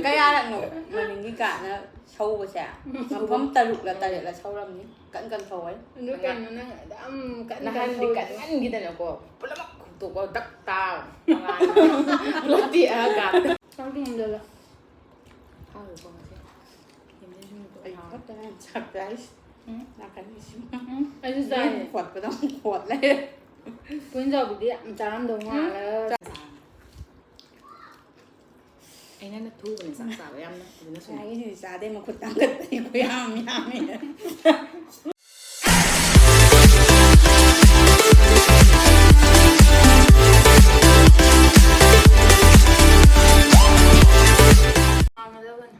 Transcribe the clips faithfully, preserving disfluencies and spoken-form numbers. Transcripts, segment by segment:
ꯀꯌꯥꯔꯛꯅꯣ ꯃꯅꯤꯡꯒꯤ ꯀꯥꯅ ꯁꯧꯕꯁꯦ? ꯃꯐꯝ ꯇꯔꯨꯛꯂ ꯇꯔꯦꯠꯂ ꯁꯧꯔꯝꯅꯤ꯫ ꯀꯟ ꯀꯟ ꯁꯧꯋꯦ꯫ ꯑꯗꯨ ꯀꯩꯅꯣ ꯅꯪ ꯑꯗꯨꯝ ꯀꯟ ꯀꯟ ꯅꯍꯥꯟꯗꯤ ꯁꯧꯔꯤꯁꯦ? ꯀꯟꯃꯟꯈꯤꯗꯅꯀꯣ ꯄꯨꯂꯞ ꯈꯨꯛꯇꯣꯛꯄ ꯗꯛ ꯇꯥꯕ꯫ ꯄꯨꯂꯞ ꯇꯦꯛꯑꯒ꯫ ꯆꯥꯛ ꯊꯣꯡꯗꯣꯏꯔꯣ? ꯍꯥꯎꯋꯦꯀꯣ ꯉꯁꯤ꯫ ꯌꯦꯟꯗꯦꯝ ꯁꯤꯡꯖꯨꯗꯣ ꯑꯩ ꯍꯥꯎꯋꯦ꯫ ꯈꯛꯇꯅꯦ ꯆꯥꯛ ꯆꯥꯏꯁꯦ꯫ ꯎꯝ꯫ ꯅꯥꯀꯟꯒꯤꯁꯤꯃ꯫ ꯎꯝ, ꯑꯩꯁꯨ ꯆꯥꯏꯌꯦ꯫ ꯌꯦꯟ ꯈꯣꯠꯄꯗ ꯑꯃꯨꯛ ꯈꯣꯠ ꯂꯩꯔꯦ꯫ ꯄꯨꯟꯖꯥꯎꯕꯤꯗꯤ ꯌꯥꯝ ꯆꯥꯔꯝꯗꯧ ꯎꯝ꯫ ꯃꯥꯜꯂꯦ꯫ ꯑꯩꯅ ꯅ ꯊꯨꯕꯅꯦ ꯆꯥꯛ ꯆꯥꯕ ꯌꯥꯝꯅ, ꯑꯗꯨꯅꯁꯨꯅꯦ꯫ ꯑꯩꯒꯤꯁꯤꯗꯤ ꯆꯥꯗꯦ, ꯃꯈꯨꯠ ꯇꯥꯡꯈꯠꯄꯅꯤ ꯈꯨꯌꯥꯝ ꯌꯥꯝꯃꯤ꯫ ꯃꯥꯟꯅꯗꯕꯅꯦ꯫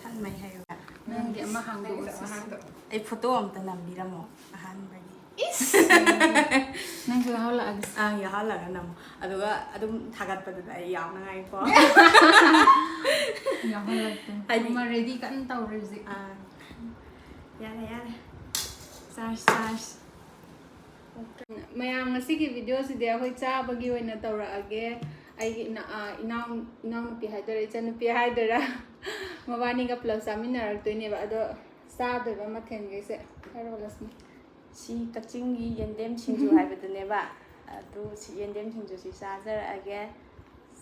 ꯊꯟꯃꯩ ꯍꯥꯏꯌꯨꯔꯥ? ꯅꯪꯒꯤ ꯑꯃ ꯍꯥꯡꯗꯣꯛꯑꯣ, ꯅꯪꯒꯤꯁꯨ ꯑꯃ ꯁꯤꯁꯦ꯫ ꯍꯥꯡꯗꯣꯛꯑꯣ꯫ ꯑꯩ ꯐꯣꯇꯣ ꯑꯝꯇ ꯅꯝꯕꯤꯔꯝꯃꯣ ꯑꯍꯥꯟꯕꯒꯤ꯫ ꯏꯁ! ꯅꯪꯁꯨ ꯌꯥꯎꯍꯜꯂꯛꯑꯒꯦ꯫ ꯑꯥ, ꯌꯥꯎꯍꯜꯂꯒ ꯅꯝꯃꯣ꯫ ꯑꯗꯨꯒ ꯑꯗꯨꯝ ꯊꯥꯒꯠꯄꯗꯨꯗ ꯑꯩ ꯌꯥꯎꯅꯉꯥꯏꯀꯣ꯫ ꯌꯥꯎꯍꯜꯂꯛꯀꯦ꯫ ꯍꯥꯏꯗꯤ ꯑꯃ ready ꯀꯟꯅ ꯇꯧꯔꯤ ꯍꯧꯖꯤꯛ꯫ ꯑꯥ, ꯌꯥꯔꯦ, ꯌꯥꯔꯦ꯫ Charge, charge꯫ ꯃꯌꯥꯝ, ꯉꯁꯤꯒꯤ video ꯁꯤꯗꯤ ꯑꯩꯈꯣꯏ ꯆꯥꯕꯒꯤ ꯑꯣꯏꯅ ꯇꯧꯔꯛꯑꯒꯦ꯫ ꯑꯩꯒꯤ ꯏꯅꯥ-, ꯑ, ꯏꯅꯥꯎ-, ꯏꯅꯥꯎꯅꯨꯄꯤ ꯍꯥꯏꯗꯣꯏꯔꯥ, ꯏꯆꯟꯅꯨꯄꯤ ꯍꯥꯏꯗꯣꯏꯔꯥ, ꯃꯕꯥꯅꯤꯒ ꯄꯨꯂꯞ ꯆꯥꯃꯤꯟꯅꯔꯛꯇꯣꯏꯅꯦꯕ꯫ ꯑꯗꯣ ꯆꯥꯗꯣꯏꯕ ꯃꯊꯦꯜꯈꯩꯁꯦ ꯍꯥꯏꯔꯛꯑꯣ, ꯂꯛꯁꯃꯤ꯫ ꯁꯤ ꯀꯛꯆꯤꯡꯒꯤ ꯌꯦꯟꯗꯦꯝ ꯁꯤꯡꯖꯨ ꯍꯥꯏꯕꯗꯨꯅꯦꯕ꯫ ꯑꯗꯨ ꯁꯤ ꯌꯦꯟꯗꯦꯝ ꯁꯤꯡꯖꯨꯁꯤ ꯆꯥꯖꯔꯛꯑꯒꯦ꯫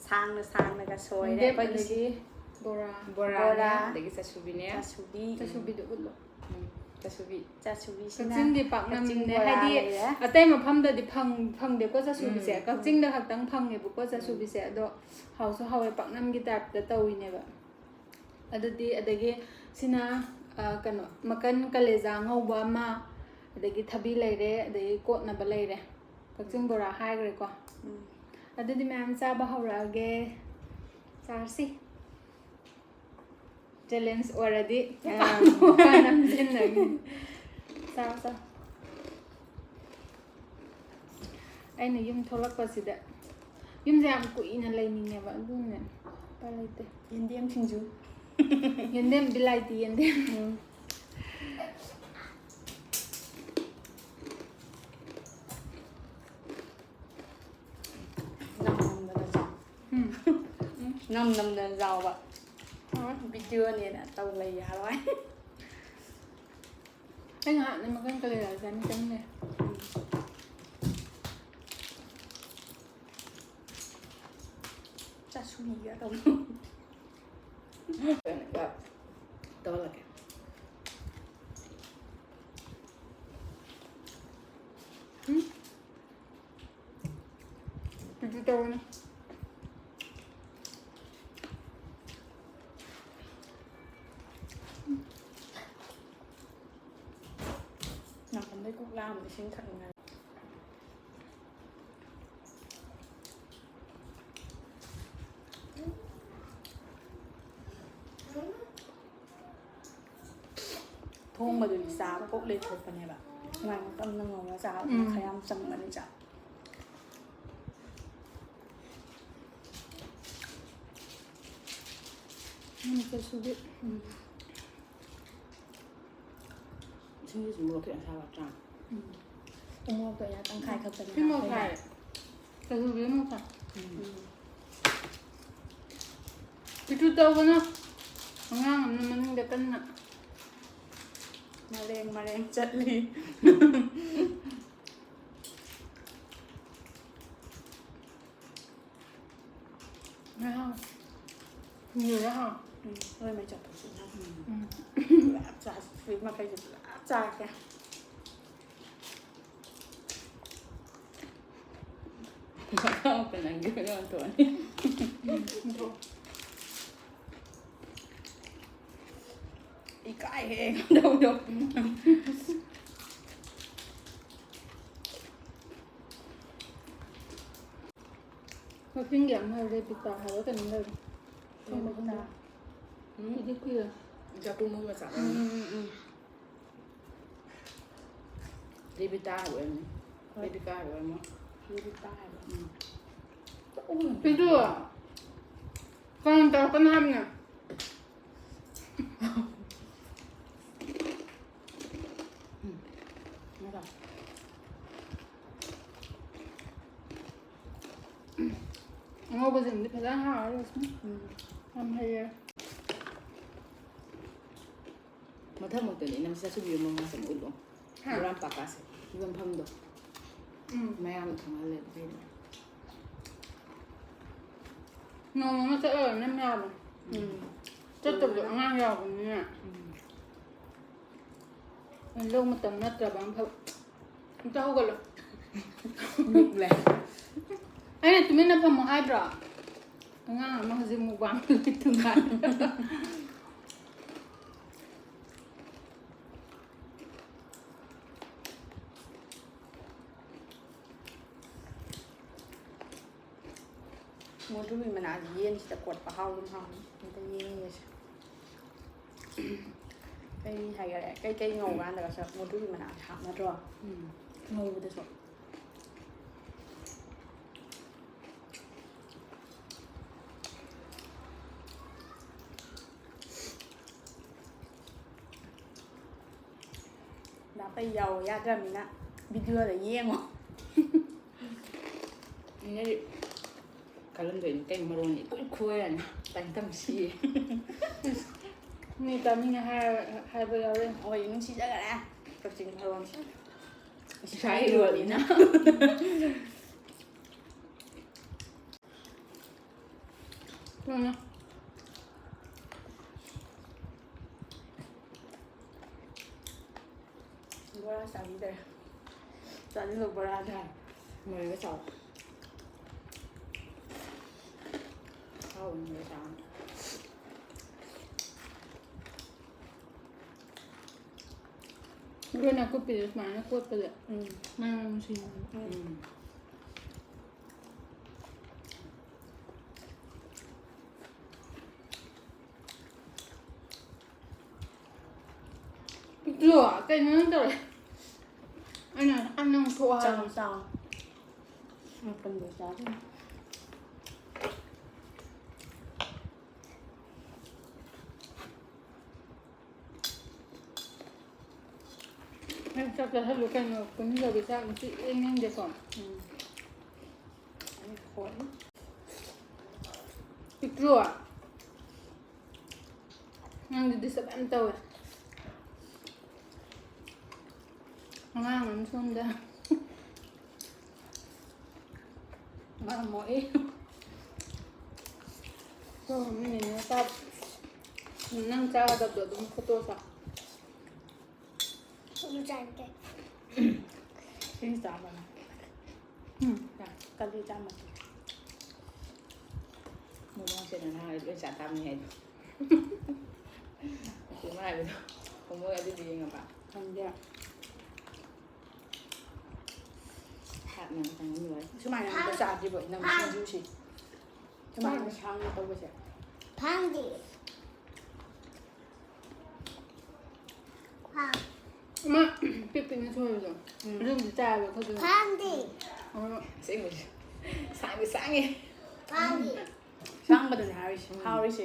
ꯁꯥꯡꯅ ꯁꯥꯡꯅꯒ ꯁꯣꯏꯔꯦ ꯌꯦꯟꯗꯦꯝ, ꯑꯩꯈꯣꯏꯒꯤꯁꯤ꯫ ꯑꯗꯒꯤ ꯕꯣꯔꯥ꯫ ꯕꯣꯔꯥꯅꯦ, ꯕꯣꯔꯥ꯫ ꯑꯗꯒꯤ ꯆꯥꯁꯨꯕꯤꯅꯦ꯫ ꯆꯥꯁꯨꯕꯤ꯫ ꯆꯥꯁꯨꯕꯤꯗꯣ ꯎꯠꯂꯣ꯫ ꯎꯝ, ꯆꯥꯁꯨꯕꯤ꯫ ꯆꯥꯁꯨꯕꯤꯁꯤꯅ ꯀꯛꯆꯤꯡꯗꯤ ꯄꯥꯛꯅꯝꯅꯦ꯫ ꯀꯛꯆꯤꯡ ꯕꯣꯔꯥ ꯍꯥꯏꯗꯤ ꯂꯩꯔꯦ꯫ ꯑꯇꯩ ꯃꯐꯝꯗꯗꯤ ꯐꯪ-, ꯐꯪꯗꯦꯀꯣ ꯆꯥꯁꯨꯕꯤꯁꯦ꯫ ꯎꯝ꯫ ꯀꯛꯆꯤꯡꯗ ꯈꯛꯇꯪ ꯐꯪꯉꯦꯕꯀꯣ ꯆꯥꯁꯨꯕꯤꯁꯦ꯫ ꯑꯗꯣ ꯍꯥꯎꯁꯨ ꯍꯥꯎꯋꯦ, ꯄꯥꯛꯅꯝꯒꯤ type ꯇ ꯇꯧꯋꯤꯅꯦꯕ꯫ ꯑꯗꯨꯗꯤ, ꯑꯗꯒꯤ ꯁꯤꯅ, ꯑ, ꯀꯩꯅꯣ, ꯃꯀꯟ ꯀꯂꯦꯖꯥ ꯉꯧꯕ ꯑꯃ, ꯑꯗꯒꯤ ꯊꯕꯤ ꯂꯩꯔꯦ, ꯑꯗꯒꯤ ꯀꯣꯠꯅꯕ ꯂꯩꯔꯦ꯫ ꯀꯛꯆꯤꯡ ꯕꯣꯔꯥ ꯍꯥꯏꯈ꯭ꯔꯦꯀꯣ꯫ ꯎꯝ꯫ ꯑꯗꯨꯗꯤ ꯃꯌꯥꯝ ꯆꯥꯕ ꯍꯧꯔꯛꯑꯒꯦ꯫ ꯆꯥꯔꯁꯤ꯫ Challenge ꯑꯣꯏꯔꯗꯤ ꯑꯥ꯫ ꯅꯝꯁꯤꯟꯅꯒꯦ꯫ ꯆꯥꯎ, ꯆꯥꯎ꯫ ꯑꯩꯅ ꯌꯨꯝ ꯊꯣꯛꯂꯛꯄꯁꯤꯗ ꯌꯨꯝꯁꯦ ꯌꯥꯝ ꯀꯨꯏꯅ ꯂꯩꯅꯤꯡꯉꯦꯕ, ꯑꯗꯨꯅꯦ ꯎꯄꯥꯏ ꯂꯩꯇꯦ꯫ ꯌꯦꯟꯗꯦꯝ ꯁꯤꯡꯖꯨ꯫ ꯌꯦꯟꯗꯦꯝ, ꯕꯤꯂꯥꯏꯇꯤ ꯌꯦꯟꯗꯦꯝ꯫ ꯎꯝ꯫ ꯅꯝ ꯅꯝꯗꯅ ꯆꯥꯎ꯫ ꯎꯝ꯫ ꯅꯝ ꯅꯝꯗꯅ ꯆꯥꯎꯕ꯫ ꯍꯣꯏ꯫ ꯚꯤꯗꯤꯑꯣꯅꯦꯅ ꯇꯧ ꯂꯩ ꯌꯥꯔꯣꯏ꯫ ꯑꯩ ꯉꯥꯏꯍꯥꯛꯅꯦ ꯃꯈꯜ ꯀꯂꯦꯖꯥ ꯆꯥꯅꯤꯡ ꯆꯪꯉꯦ꯫ ꯆꯥꯁꯨꯕꯤꯒ ꯇꯧꯕ꯫ ꯇꯧꯍꯜꯂꯛꯀꯦ꯫ ꯎꯝ? ꯑꯗꯨ ꯇꯧꯒꯅꯨ꯫ ꯅꯥꯀꯟꯗꯩ ꯀꯣꯛ ꯂꯥꯝꯕ ꯏꯁꯤꯡ ꯊꯛꯅꯤꯡꯉꯥꯏ꯫ ꯊꯣꯡꯕꯗꯨꯗꯤ ꯆꯥꯕ ꯀꯣꯛ ꯂꯩꯊꯣꯛꯄꯅꯦꯕ꯫ ꯁꯨꯃꯥꯏꯅ ꯀꯪꯅ ꯉꯧꯔ ꯆꯥꯕꯗꯨꯅ ꯎꯝ꯫ ꯈꯔ ꯌꯥꯝ ꯆꯪꯕꯅꯤ ꯆꯥꯛ꯫ ꯎꯝ, ꯆꯥꯁꯨꯕꯤ꯫ ꯎꯝ꯫ ꯏꯁꯤꯡꯗꯨꯁꯨ ꯃꯣꯔꯣꯛ ꯈꯤꯇꯪ ꯁꯥꯕ ꯆꯥꯡ꯫ ꯎꯝ꯫ ꯎꯃꯣꯔꯣꯛꯇꯣ ꯑꯩꯅ ꯇꯪꯈꯥꯏ ꯈꯛꯇꯅꯤ ꯁꯤ ꯃꯣꯔꯣꯛ ꯍꯥꯞꯄꯩꯅꯦ꯫ ꯁꯥꯏ꯫ ꯆꯥꯁꯨꯕꯤ ꯃꯣꯔꯣꯛ ꯁꯥꯏ꯫ ꯎꯝ꯫ ꯎꯝ꯫ ꯄꯤꯇ꯭ꯔꯨ ꯇꯧꯒꯅꯨ꯫ ꯑꯉꯥꯡ ꯑꯃꯅ ꯃꯅꯤꯡꯗ ꯀꯟꯅ꯫ ꯃꯔꯦꯡ ꯃꯔꯦꯡ ꯆꯠꯂꯤ꯫ ꯉꯥ ꯍꯥꯎ꯫ ꯁꯤꯡꯖꯨꯁꯦ ꯍꯥꯎ꯫ ꯎꯝ, ꯍꯣꯏ, ꯃꯩ ꯆꯠꯄꯁꯤꯅ꯫ ꯎꯝ꯫ ꯄꯨꯂꯞ ꯆꯥꯁꯤ, ꯁꯤ ꯃꯈꯩꯁꯦ ꯄꯨꯂꯞ ꯆꯥꯔꯒꯦ꯫ ꯅꯪꯒꯤ ꯑꯣꯏꯅ ꯑꯣꯟꯊꯣꯛꯑꯅꯤ꯫ ꯎꯝ, ꯑꯣꯟꯊꯣꯛ꯫ ꯏꯀꯥꯏꯍꯦ ꯀꯝꯗꯧꯗꯣ꯫ ꯀꯛꯆꯤꯡꯒꯤ ꯑꯃ ꯔꯦꯕꯤꯀꯥ ꯍꯥꯏꯕ ꯀꯩꯅꯣꯝ ꯂꯩꯕꯅꯦ꯫ ꯈꯪꯕ꯭ꯔꯥ ꯈꯪꯗꯦ꯫ ꯎꯝ? ꯁꯤꯗꯤ ꯀꯨꯏꯔꯦ꯫ ꯖꯥꯄꯨ ꯃꯣꯏ ꯃꯆꯥ ꯎꯝ, ꯎꯝ, ꯎꯝ, ꯎꯝ꯫ ꯔꯦꯕꯤꯇꯥ ꯍꯥꯏꯕ ꯑꯣꯏꯔꯝꯅꯤ꯫ ꯍꯣꯏ꯫ ꯔꯦꯕꯤꯀꯥ ꯍꯥꯏꯕ ꯑꯣꯏꯔꯝꯅꯤ꯫ ꯔꯦꯕꯤꯀꯥ ꯍꯥꯏꯕ꯫ ꯎꯝ꯫ ꯄꯤꯗꯨ, ꯀꯥꯡ ꯇꯧꯔꯛꯀꯅꯨ ꯍꯥꯏꯕꯅꯦ꯫ ꯑꯉꯧꯕꯁꯤꯡꯗꯤ ꯐꯖꯅ ꯍꯥꯎꯔꯦ꯫ ꯎꯝ꯫ ꯌꯥꯝ ꯍꯩꯌꯦ꯫ ꯃꯊꯪ ꯃꯨꯛꯇꯗꯤ ꯅꯪ ꯆꯥꯁꯨꯕꯤ ꯃꯃꯥꯁꯦ ꯑꯃꯨꯛ ꯎꯠꯂꯣ꯫ ꯍꯥ? ꯕꯣꯔꯥ ꯄꯥꯀꯥꯁꯦ ꯌꯣꯟꯐꯝꯗꯣ꯫ ꯎꯝ꯫ ꯃꯌꯥꯝꯗꯣ ꯈꯪꯍꯜꯂꯦ ꯑꯗꯨꯗꯩꯗꯤ꯫ ꯅꯣꯡꯃ ꯑꯃ ꯆꯠꯂꯒ ꯅꯪ ꯌꯥꯎꯕ꯫ ꯎꯝ꯫ ꯆꯠꯇꯕꯗꯣ ꯑꯉꯥꯡ ꯌꯥꯎꯕꯅꯤꯅ꯫ ꯎꯝ꯫ ꯂꯧ ꯃꯇꯝ ꯅꯠꯇ꯭ꯔꯕ ꯑꯃ ꯐꯕ꯫ ꯑꯝꯇ ꯍꯧꯒꯠꯂꯣ꯫ ꯅꯤꯛꯂꯦ꯫ ꯑꯩꯅ ꯇꯨꯃꯤꯟꯅ ꯐꯝꯃꯣ ꯍꯥꯏꯗ꯭ꯔꯣ? ꯑꯉꯥꯡ ꯑꯃ ꯍꯧꯖꯤꯛ ꯃꯨꯛꯕꯥꯡ ꯇꯨꯝꯕ꯫ ꯃꯨꯗ꯭ꯔꯨꯕꯤ ꯃꯅꯥꯁꯦ ꯌꯦꯟꯁꯤꯗ ꯀꯣꯠꯄ ꯍꯥꯎꯒꯨꯝ ꯍꯥꯎꯅꯤ꯫ ꯑꯝꯇ ꯌꯦꯡꯉꯒꯦꯁꯦ꯫ ꯀꯩ ꯍꯥꯏꯈꯔꯦ? ꯀꯩꯀꯩ ꯉꯧꯀꯥꯟꯗꯒꯁꯨ ꯃꯨꯗ꯭ꯔꯨꯕꯤ ꯃꯅꯥꯁꯦ ꯍꯥꯞꯅꯗ꯭ꯔꯣ? ꯎꯝ꯫ ꯉꯧꯕꯗꯁꯨ꯫ ꯂꯥꯞꯄꯩ ꯌꯥꯎ ꯌꯥꯗ꯭ꯔꯕꯅꯤꯅ ꯚꯤꯗꯤꯑꯣꯗ ꯌꯦꯡꯉꯣ꯫ ꯑꯩꯅꯗꯤ ꯈꯜꯂꯝꯗꯣꯏꯅꯤ ꯀꯩ ꯃꯔꯣꯟꯅꯤ ꯏꯈꯣꯏ ꯈꯣꯏꯔꯅꯤ꯫ ꯇꯥꯅꯤꯡꯇꯝ ꯁꯤꯌꯦ꯫ ꯃꯤ ꯇꯥꯃꯤꯅ ꯍꯥꯏꯔ-, ꯍꯥꯏꯕ ꯌꯥꯎꯔꯦ꯫ ꯍꯣꯏ, ꯅꯨꯡꯁꯤꯖꯈꯔꯦ ꯀꯛꯆꯤꯡ ꯃꯔꯣꯟꯁꯦ꯫ ꯏꯁꯥ ꯏꯔꯣꯜꯅꯤꯅ꯫ ꯀꯩꯅꯣ? ꯕꯣꯔꯥ ꯆꯥꯅꯤꯡꯗꯔꯦ꯫ ꯆꯥꯅꯤꯡꯕ ꯕꯣꯔꯥ ꯆꯥꯔꯦ꯫ ꯃꯣꯔꯦꯒ ꯆꯥꯎ꯫ ꯑꯍꯥꯎꯕ ꯃꯣꯔꯦ ꯆꯥꯕꯅꯤ꯫ ꯃꯔꯣꯏ ꯅꯥꯀꯨꯞꯄꯤꯁꯦ ꯁꯨꯃꯥꯏꯅ ꯀꯣꯠꯄꯁꯦ ꯎꯝ꯫ ꯃꯅꯝ ꯅꯨꯡꯁꯤꯕꯅꯦ꯫ ꯎꯝ꯫ ꯄꯤꯛꯇ꯭ꯔꯨ, ꯀꯩꯅꯣ ꯅꯪ ꯇꯧꯔꯦ? ꯑꯩꯅ ꯑ ꯅꯪ ꯊꯣꯛꯑꯣ ꯍꯥꯏꯕ꯫ ꯆꯥꯎ, ꯆꯥꯎ꯫ ꯃꯇꯝꯗꯣ ꯆꯥꯗꯣꯏꯅꯤ꯫ ꯆꯥꯛ ꯆꯥꯁꯜꯂꯨ ꯀꯩꯅꯣ, ꯀꯨꯟꯖꯕꯤ ꯆꯥꯛ ꯉꯁꯤ ꯏꯪ ꯏꯪꯗꯦꯀꯣ꯫ ꯎꯝ꯫ ꯑꯩ ꯍꯣꯏ꯫ ꯄꯤꯛꯇ꯭ꯔꯨ꯫ ꯅꯪꯗꯤ ꯗꯤꯁꯇꯔꯕ ꯌꯥꯝ ꯇꯧꯋꯦ꯫ ꯑꯉꯥꯡ ꯑꯃ ꯁꯣꯝꯗ ꯃꯥ ꯃꯣꯛꯏ꯫ ꯁꯣꯝ ꯃꯤꯅ ꯆꯥꯛ-, ꯅꯪ ꯆꯥꯒꯗꯕꯗꯣ ꯑꯗꯨꯝ ꯐꯣꯇꯣ ꯁꯥ꯫ ꯁꯨꯝ ꯆꯥꯒꯦ꯫ ꯁꯤ ꯆꯥꯕꯅ꯫ ꯎꯝ꯫ ꯌꯥ, ꯀꯜꯂꯤ ꯆꯥꯃꯁꯦ꯫ ꯃꯃꯥꯁꯦ ꯅꯍꯥꯟ ꯂꯣꯏ ꯆꯥ ꯇꯥꯕꯅꯤ ꯍꯥꯏꯗꯣ꯫ ꯃꯥ ꯍꯥꯏꯕꯗꯣ꯫ ꯃꯣꯏ ꯑꯗꯨꯗꯤ ꯌꯦꯡꯉꯕ? ꯈꯪꯗꯦ꯫ ꯍꯥꯠꯅ ꯈꯪꯉꯝꯂꯣꯏ꯫ ꯁꯨꯃꯥꯏꯅ ꯑꯝꯇ ꯆꯥꯗ꯭ꯔꯤꯕꯣ ꯏꯅꯝ ꯁꯤꯡꯖꯨꯁꯤ? ꯁꯨꯃꯥꯏꯅ ꯁꯥꯡꯅ ꯇꯧꯕꯁꯦ꯫ ꯐꯥꯡꯗꯦ꯫ ꯐꯥꯡ꯫ ꯑꯃ ꯄꯤꯛ ꯄꯤꯛꯅ ꯁꯣꯏꯕꯗꯣ꯫ ꯎꯝ꯫ ꯑꯗꯨꯝꯗꯤ ꯆꯥꯏꯕ ꯑꯩꯈꯣꯏꯁꯨ꯫ ꯐꯥꯡꯗꯦ꯫ ꯑꯣ꯫ ꯑꯁꯦꯡꯕꯩꯁꯨ ꯁꯥꯡꯗꯤ ꯁꯥꯡꯉꯦ꯫ ꯐꯥꯡꯗꯦ꯫ ꯁꯥꯡꯕꯗꯨꯅꯦ ꯍꯥꯎꯔꯤꯁꯦ꯫ ꯎꯝ꯫ ꯍꯥꯎꯔꯤꯁꯦ꯫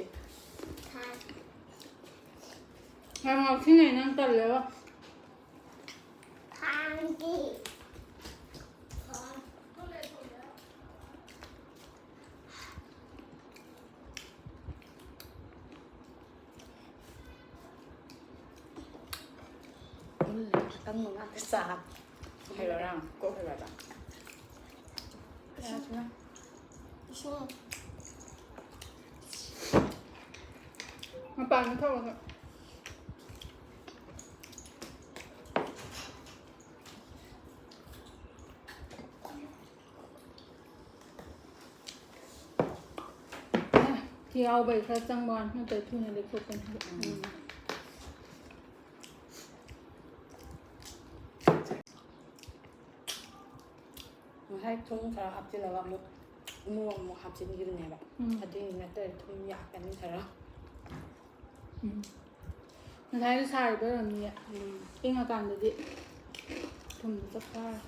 ꯐꯥꯡ꯫ ꯌꯥꯝ ꯉꯥꯎꯁꯤꯟꯅꯩ ꯅꯪ ꯇꯜꯂꯦꯕ꯫ ꯐꯥꯡꯗꯦ꯫ ꯎꯝ, ꯑꯀꯪꯕ ꯉꯥꯛꯇ ꯆꯥ꯫ ꯍꯩꯔꯣꯔꯥ? ꯀꯣꯛ ꯍꯩꯔꯣꯔꯥ? ꯀꯌꯥꯁꯤꯅ? ꯏꯁꯤꯡ꯫ ꯃꯄꯥꯟꯗ ꯊꯣꯛꯑꯒ꯫ ꯊꯤ ꯌꯥꯎꯕꯩ ꯈꯔ ꯆꯪꯕ ꯋꯥꯅꯤ, ꯅꯠꯇ꯭ꯔꯗꯤ ꯊꯨꯅ ꯂꯦꯛꯊꯣꯛꯄꯅꯤ꯫ ꯎꯝ꯫ ꯉꯁꯥꯏ ꯊꯨꯝ ꯈꯔ ꯍꯥꯞꯆꯤꯜꯂꯒ ꯑꯃꯨꯛ ꯃꯣꯔꯣꯛ ꯑꯃꯨꯛ ꯍꯥꯞꯆꯤꯟꯈꯤꯕꯅꯦꯕ꯫ ꯎꯝ꯫ ꯑꯗꯨꯏꯅꯤ, ꯅꯠꯇ꯭ꯔꯗꯤ ꯊꯨꯝ ꯌꯥꯛꯀꯅꯤ ꯈꯔ꯫ ꯎꯝ꯫ ꯉꯁꯥꯏꯗꯣ ꯁꯥꯔꯤꯕ ꯑꯣꯏꯔꯝꯅꯤꯌꯦ꯫ ꯎꯝ꯫ ꯏꯪꯉꯀꯥꯟꯗꯗꯤ ꯊꯨꯝꯗꯣ ꯆꯞ ꯆꯥꯔꯦ꯫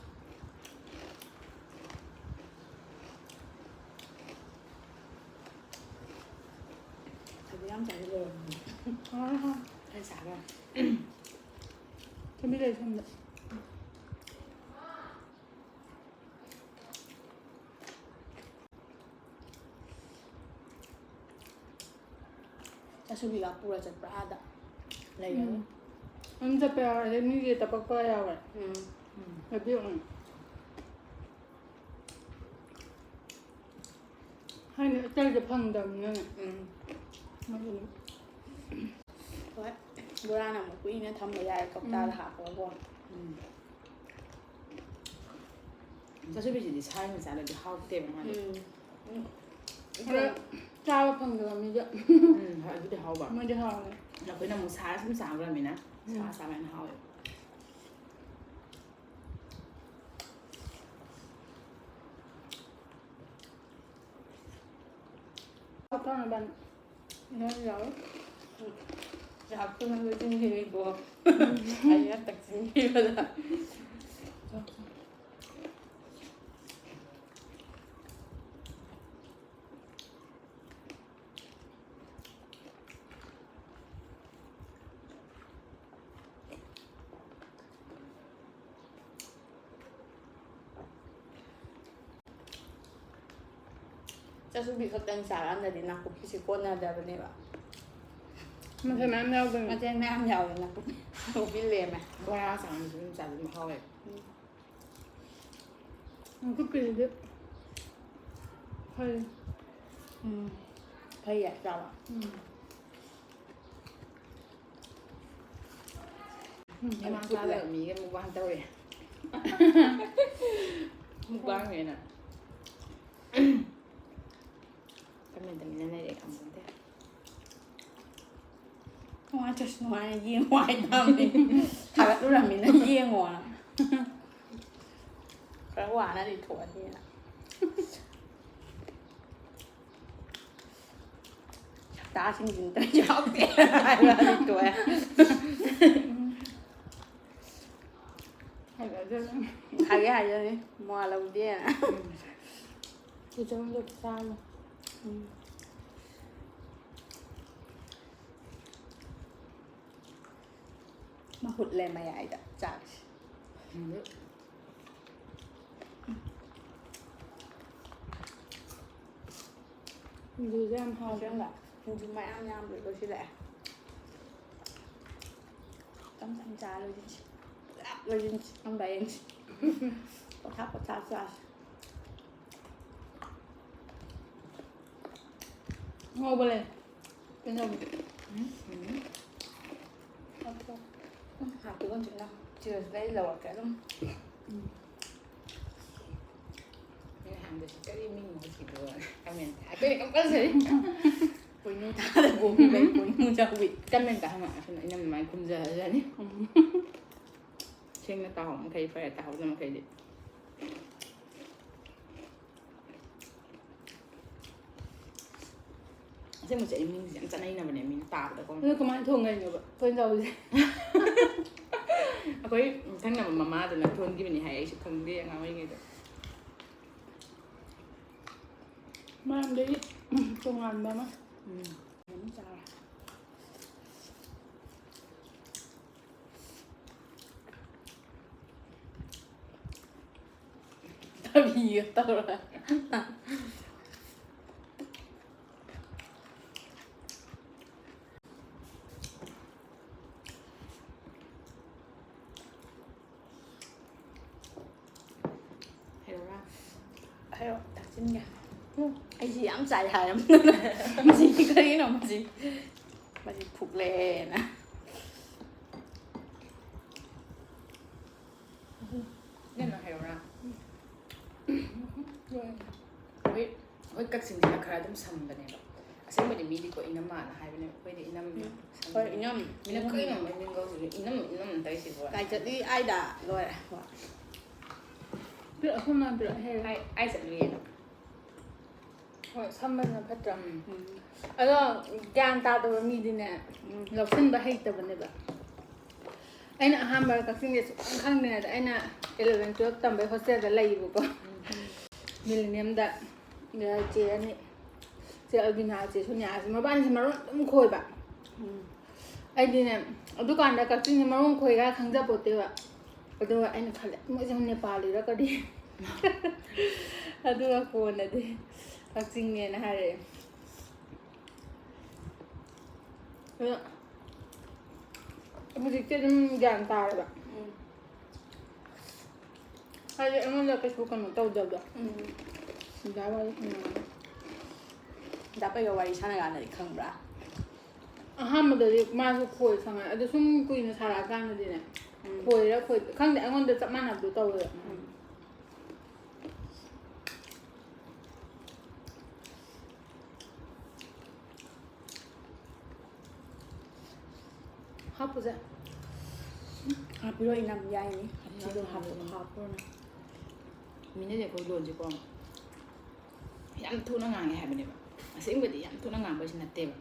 ꯑꯗꯨ ꯌꯥꯝ ꯆꯥꯁꯤꯜꯂꯨꯔꯕꯅꯤ꯫ ꯑꯥ꯫ ꯑꯩ ꯆꯥꯈ꯭ꯔꯦ꯫ ꯊꯨꯝꯕꯤ ꯂꯩ ꯁꯣꯝꯗ꯫ ꯑꯁꯨꯕꯤꯒ ꯄꯨꯔ ꯆꯠꯄ꯭ꯔꯥ ꯑꯥꯗ? ꯂꯩꯔꯒ꯫ ꯑꯗꯨꯝ ꯆꯠꯄ ꯌꯥꯎꯔꯦ, ꯑꯗꯩ ꯃꯤꯒꯤ ꯇꯄꯛꯄ ꯌꯥꯎꯔꯦ꯫ ꯎꯝ꯫ ꯑꯗꯨꯗꯤ ꯎꯝ꯫ ꯍꯥꯏꯅ ꯑꯇꯩꯗ ꯐꯪꯗꯕꯅꯤꯅꯅꯦ꯫ ꯎꯝ꯫ ꯃꯗꯨꯅꯤ꯫ ꯍꯣꯏ꯫ ꯕꯣꯔꯥꯅ ꯑꯃꯨꯛ ꯀꯨꯏꯅ ꯊꯝꯕ ꯌꯥꯏ ꯀꯧꯇꯥꯗ ꯎꯝ꯫ ꯍꯥꯞꯄꯒꯀꯣ꯫ ꯎꯝ꯫ ꯆꯥꯁꯨꯕꯤꯁꯤꯗꯤ ꯁꯥ ꯑꯣꯏꯅ ꯆꯥꯔꯗꯤ ꯍꯥꯎꯇꯦꯕ ꯃꯥꯗꯤ꯫ ꯎꯝ꯫ ꯎꯝ꯫ ꯈꯔ ꯆꯥꯕ ꯐꯪꯗꯕ ꯃꯤꯗ꯫ ꯎꯝ, ꯍꯣꯏ, ꯑꯗꯨꯗꯤ ꯍꯥꯎꯕ꯫ ꯃꯣꯏꯗꯤ ꯍꯥꯎꯋꯦ꯫ ꯑꯩꯈꯣꯏꯅ ꯑꯃꯨꯛ ꯁꯥ ꯁꯨꯝ ꯆꯥꯈ꯭ꯔꯃꯤꯅ ꯁꯥ ꯎꯝ꯫ ꯆꯥꯕꯅ ꯍꯥꯎꯋꯦꯕ꯫ ꯍꯥꯞꯄꯝꯃꯕꯅꯤ꯫ ꯅꯪ ꯌꯥꯎꯋꯦ꯫ ꯎꯝ꯫ ꯆꯥꯛꯇꯨꯅ ꯂꯣꯏꯁꯤꯟꯈꯤꯅꯤꯀꯣ꯫ ꯑꯩꯅ ꯇꯛꯁꯤꯟꯈꯤꯕꯗ꯫ ꯆꯥꯁꯨꯕꯤ ꯈꯛꯇꯪ ꯆꯥꯀꯥꯟꯗꯗꯤ ꯅꯥꯀꯨꯞꯄꯤꯁꯦ ꯀꯣꯟꯅꯗꯕꯅꯦꯕ꯫ ꯃꯊꯦꯜ ꯃꯌꯥꯝ ꯌꯥꯎꯕꯅꯤ꯫ ꯃꯊꯦꯜ ꯃꯌꯥꯝ ꯌꯥꯎꯋꯦ ꯅꯥꯀꯨꯞꯄꯤ꯫ ꯅꯥꯀꯨꯞꯄꯤ ꯂꯦꯝꯃꯦ꯫ ꯕꯣꯔꯥ ꯆꯥꯕꯁꯨ ꯑꯗꯨꯝ ꯆꯥꯕ ꯑꯗꯨꯝ ꯍꯥꯎꯋꯦ꯫ ꯅꯥꯀꯨꯞꯄꯤꯗꯨꯗꯤ ꯐꯩ꯫ ꯎꯝ꯫ ꯐꯩꯌꯦ ꯆꯥꯕ꯫ ꯎꯝ꯫ ꯎꯝ, ꯏꯃꯥ ꯐꯨꯠꯂꯦ꯫ ꯆꯥꯗꯕ ꯃꯤꯒ ꯃꯨꯛꯕꯥꯡ ꯇꯧꯔꯦ꯫ ꯃꯨꯛꯕꯥꯡꯅꯦꯅ꯫ ꯀꯃꯥꯏꯅ ꯇꯧꯃꯤꯟꯅ ꯂꯩꯔꯦ ꯈꯪꯄꯣꯟꯇꯦ꯫ ꯅꯨꯡꯉꯥꯏꯇ꯭ꯔꯁꯨ ꯅꯨꯡꯉꯥꯏꯅ ꯌꯦꯡꯉꯣ ꯍꯥꯏꯇꯥꯕꯅꯤ꯫ ꯊꯥꯒꯠꯂꯨꯔꯃꯤꯅ ꯌꯦꯡꯉꯣꯅ꯫ ꯈꯔ ꯋꯥꯅꯗꯤ ꯊꯣꯛꯑꯅꯤꯅ꯫ ꯁꯛꯇꯥꯁꯤꯡꯁꯤꯅ ꯇꯧꯔꯤꯁꯦ ꯍꯥꯎꯇꯦ ꯍꯥꯏꯔꯗꯤ ꯇꯣꯛꯑꯦ꯫ ꯍꯥꯏꯔꯛꯑꯗꯕꯅꯤ꯫ ꯍꯥꯏꯒꯦ ꯍꯥꯏꯖꯅꯤ ꯃꯋꯥ ꯂꯧꯗꯦꯅ꯫ ꯆꯤꯆꯟꯗꯣ ꯆꯥꯔꯣ꯫ ꯎꯝ꯫ ꯃꯍꯨꯠ ꯂꯩ ꯃꯌꯥꯏꯗ ꯆꯥꯛꯁꯦ꯫ ꯁꯤꯡꯖꯨꯁꯦ ꯌꯥꯝ ꯍꯥꯎꯋꯦ꯫ ꯑꯁꯦꯡꯕ? ꯁꯤꯡꯖꯨ ꯃꯌꯥꯝ ꯌꯥꯝꯕꯗꯣ ꯂꯣꯏꯁꯤꯜꯂꯛꯑꯦ꯫ ꯇꯞ ꯇꯞ ꯆꯥ ꯂꯣꯏꯁꯤꯟꯁꯤ꯫ ꯄꯨꯂꯞ ꯂꯣꯏꯁꯤꯟꯁꯤ꯫ ꯑꯝꯕ ꯌꯦꯡꯁꯤ꯫ ꯄꯣꯊꯥ ꯄꯣꯊꯥ ꯆꯥꯁꯤ꯫ ꯉꯧꯕ ꯂꯩ꯫ ꯀꯩꯅꯣ꯫ ꯎꯝ, ꯎꯝ꯫ ꯎꯝ, ꯍꯥꯞꯄꯤꯒꯨꯝꯁꯤꯅ꯫ ꯆꯤꯔꯁ ꯂꯩ ꯂꯧꯔꯛꯀꯦ ꯑꯗꯨꯝ꯫ ꯎꯝ꯫ ꯑꯩꯅ ꯍꯥꯏꯕꯗꯁꯨ ꯀꯔꯤ ꯃꯤꯡꯅꯣ ꯁꯤꯕꯣ? ꯀꯃꯦꯟ ꯑꯩꯈꯣꯏꯅ ꯀꯝꯄꯜꯁꯔꯤ꯫ ꯄꯣꯏꯅꯨ ꯊꯥꯗ ꯄꯣꯝꯃꯤꯕꯩ ꯄꯣꯏꯅꯨ ꯆꯥꯎꯏ꯫ ꯀꯃꯦꯟꯇ ꯍꯪꯉꯛꯑꯁꯨ ꯏꯅꯝ ꯑꯗꯨꯃꯥꯏꯅ ꯈꯨꯝꯖꯔꯖꯅꯤ꯫ ꯎꯝ꯫ ꯁꯦꯡꯅ ꯇꯥꯍꯧ ꯃꯈꯩ ꯐꯔꯦ, ꯇꯥꯍꯧꯗꯕ ꯃꯈꯩꯗꯤ꯫ ꯑꯁꯦꯡꯕꯁꯦ ꯑꯩ ꯃꯤꯡꯁꯦ ꯌꯥꯝ ꯆꯠꯅꯩꯅꯕꯅꯦ ꯃꯤꯅ ꯇꯥꯕꯗꯀꯣ꯫ ꯑꯗꯨ ꯀꯃꯥꯏꯅ ꯊꯣꯡꯉꯩꯅꯣꯕ? ꯄꯣꯏꯟ ꯆꯥꯎꯕꯁꯦ꯫ ꯑꯩꯈꯣꯏ ꯊꯪꯅꯕ ꯃꯃꯥꯗꯨꯅ ꯊꯣꯟꯈꯤꯕꯅꯤ ꯍꯥꯏ, ꯑꯩꯁꯨ ꯈꯪꯗꯦ ꯑꯉꯥꯡ ꯑꯣꯏꯔꯤꯉꯩꯗ꯫ ꯃꯔꯝꯗꯒꯤ ꯇꯣꯉꯥꯟꯕ ꯑꯃ꯫ ꯎꯝ꯫ ꯑꯗꯨꯝ ꯆꯥꯔꯦ꯫ ꯊꯕꯤꯒ ꯇꯧꯔ꯫ ꯍꯩꯔꯣꯔꯥ? ꯍꯥꯏꯔꯣ, ꯊꯛꯆꯤꯟꯒꯦ꯫ ꯎꯝ, ꯑꯩꯁꯤ ꯌꯥꯝ ꯆꯥꯏ ꯍꯥꯏꯔꯝꯗꯅ꯫ ꯃꯁꯤ ꯀꯔꯤꯅꯣ ꯃꯁꯤ? ꯃꯁꯤ ꯐꯨꯛꯂꯦꯅ꯫ ꯅꯪꯅ ꯍꯥꯏꯔꯣꯔꯥ? ꯍꯣꯏ꯫ ꯑꯩꯈꯣꯏ, ꯑꯩꯈꯣꯏ ꯀꯛꯆꯤꯡꯁꯤꯅ ꯈꯔ ꯑꯗꯨꯝ ꯁꯝꯕꯅꯦꯕ꯫ ꯑꯁꯦꯡꯕꯗꯤ ꯃꯤꯗꯤꯀꯣ ꯏꯅꯝꯃꯅ ꯍꯥꯏꯕꯅꯦꯕ꯫ ꯑꯩꯈꯣꯏꯗꯤ ꯏꯅꯝ ꯎꯝ꯫ ꯁꯝꯕꯅꯦ꯫ ꯍꯣꯏ, ꯏꯅꯝ, ꯃꯤꯅ ꯏꯅꯝ꯫ ꯀꯩꯅꯣ ꯃꯣꯏ ꯃꯤꯡꯒꯧꯁꯤꯗꯤ ꯏꯅꯝ, ꯏꯅꯝ ꯇꯧꯔꯤꯁꯤꯕꯣ꯫ ꯀꯥꯏ ꯆꯠꯂꯤ? ꯑꯥꯏꯗ ꯂꯣꯏꯔꯦ꯫ ꯍꯣꯏ꯫ ꯄꯤꯔꯛꯑꯣ, ꯑꯩꯈꯣꯏ ꯃꯥ ꯄꯤꯔꯛꯑꯣ ꯍꯦꯛ꯫ ꯑꯥꯏ, ꯑꯥꯏ ꯆꯠꯂꯨꯏꯌꯦ꯫ ꯍꯣꯏ, ꯁꯝꯕꯁꯤꯅ ꯐꯠꯇ꯭ꯔꯥ? ꯎꯝ꯫ ꯎꯝ꯫ ꯑꯗꯣ ꯒ꯭ꯌꯥꯟ ꯇꯥꯗꯕ ꯃꯤꯗꯤꯅꯦ, ꯎꯝ꯫ ꯂꯧꯁꯤꯟꯕ ꯍꯩꯇꯕꯅꯦꯕ꯫ ꯑꯩꯅ ꯑꯍꯥꯟꯕ ꯀꯛꯆꯤꯡꯁꯦ ꯁꯨꯛꯈꯪ ꯈꯪꯗ꯭ꯔꯤꯉꯩꯗ ꯑꯩꯅ eleven twelve ꯇꯝꯕꯩ ꯍꯣꯁꯇꯦꯜꯗ ꯂꯩꯌꯦꯕꯀꯣ꯫ ꯎꯝ꯫ ꯃꯤꯂꯤꯅꯤꯌꯝꯗ ꯆꯦ ꯑꯅꯤ, ꯆꯦ ꯑꯜꯕꯤꯅꯥ, ꯆꯦ ꯁꯣꯅꯤꯌꯥꯁꯦ ꯃꯕꯥꯅꯤꯁꯦ ꯃꯔꯣꯟ ꯑꯗꯨꯝ ꯈꯣꯏꯕ꯫ ꯎꯝ꯫ ꯑꯩꯗꯤꯅꯦ, ꯑꯗꯨꯀꯥꯟꯗ ꯀꯛꯆꯤꯡꯁꯦ ꯃꯔꯣꯟ ꯈꯣꯏꯒ ꯈꯪꯖꯄꯣꯠꯇꯦꯕ꯫ ꯑꯗꯨꯒ ꯑꯩꯅ ꯈꯜꯂꯦ, "ꯃꯣꯏꯁꯦ ꯅꯦꯄꯥꯂꯤꯔ ꯀꯔꯤ?" ꯑꯗꯨꯒ ꯀꯣꯟꯅꯗꯤ ꯀꯛꯆꯤꯡꯅꯦꯅ ꯍꯥꯏꯔꯛꯑꯦ꯫ ꯍꯧꯖꯤꯛꯇꯤ ꯑꯗꯨꯝ ꯒ꯭ꯌꯥꯟ ꯇꯥꯔꯦꯕ꯫ ꯍꯥꯏꯗꯤ ꯑꯩꯉꯣꯟꯗ ꯀꯩꯁꯨ ꯀꯩꯅꯣ ꯇꯧꯗꯕꯗꯣ꯫ ꯗꯥ ꯋꯥꯔꯤ ꯁꯥꯟꯅꯔꯦ꯫ ꯗꯥ ꯄꯩꯒ ꯋꯥꯔꯤ ꯁꯥꯟꯅ ꯀꯥꯟꯗꯗꯤ ꯈꯪꯕ꯭ꯔꯥ? ꯑꯍꯥꯟꯕꯗꯗꯤ ꯃꯥꯁꯨ ꯈꯣꯏ ꯈꯪꯉꯦ, ꯑꯗꯣ ꯁꯨꯝ ꯀꯨꯏꯅ ꯁꯥꯔꯛꯑꯀꯥꯟꯗꯗꯤꯅꯦ, ꯎꯝ꯫ ꯈꯣꯏꯔ ꯈꯣꯏ-, ꯈꯪꯗꯦ, ꯑꯩꯉꯣꯟꯗ ꯆꯞ ꯃꯥꯟꯅꯕꯗꯣ ꯇꯧꯋꯦꯕ꯫ ꯎꯝ꯫ ꯍꯥꯞꯄꯨꯁꯦ꯫ ꯍꯥꯞꯄꯤꯔꯣ, ꯏꯅꯝ, ꯌꯥꯏꯅꯦ꯫ ꯍꯥꯞꯄꯤꯔꯣ, ꯍꯥꯞꯄꯤꯔꯣ꯫ ꯍꯥꯞꯄꯨꯔꯣ ꯅꯪ꯫ ꯃꯤꯅꯗꯤ ꯑꯩꯈꯣꯏ ꯂꯣꯟꯁꯦꯀꯣ ꯌꯥꯝ ꯊꯨꯅ ꯉꯥꯡꯉꯦ ꯍꯥꯏꯕꯅꯦꯕ꯫ ꯑꯁꯦꯡꯕꯗꯤ ꯌꯥꯝ ꯊꯨꯅ ꯉꯥꯡꯕ ꯍꯥꯏꯁꯤ ꯅꯠꯇꯦꯕ꯫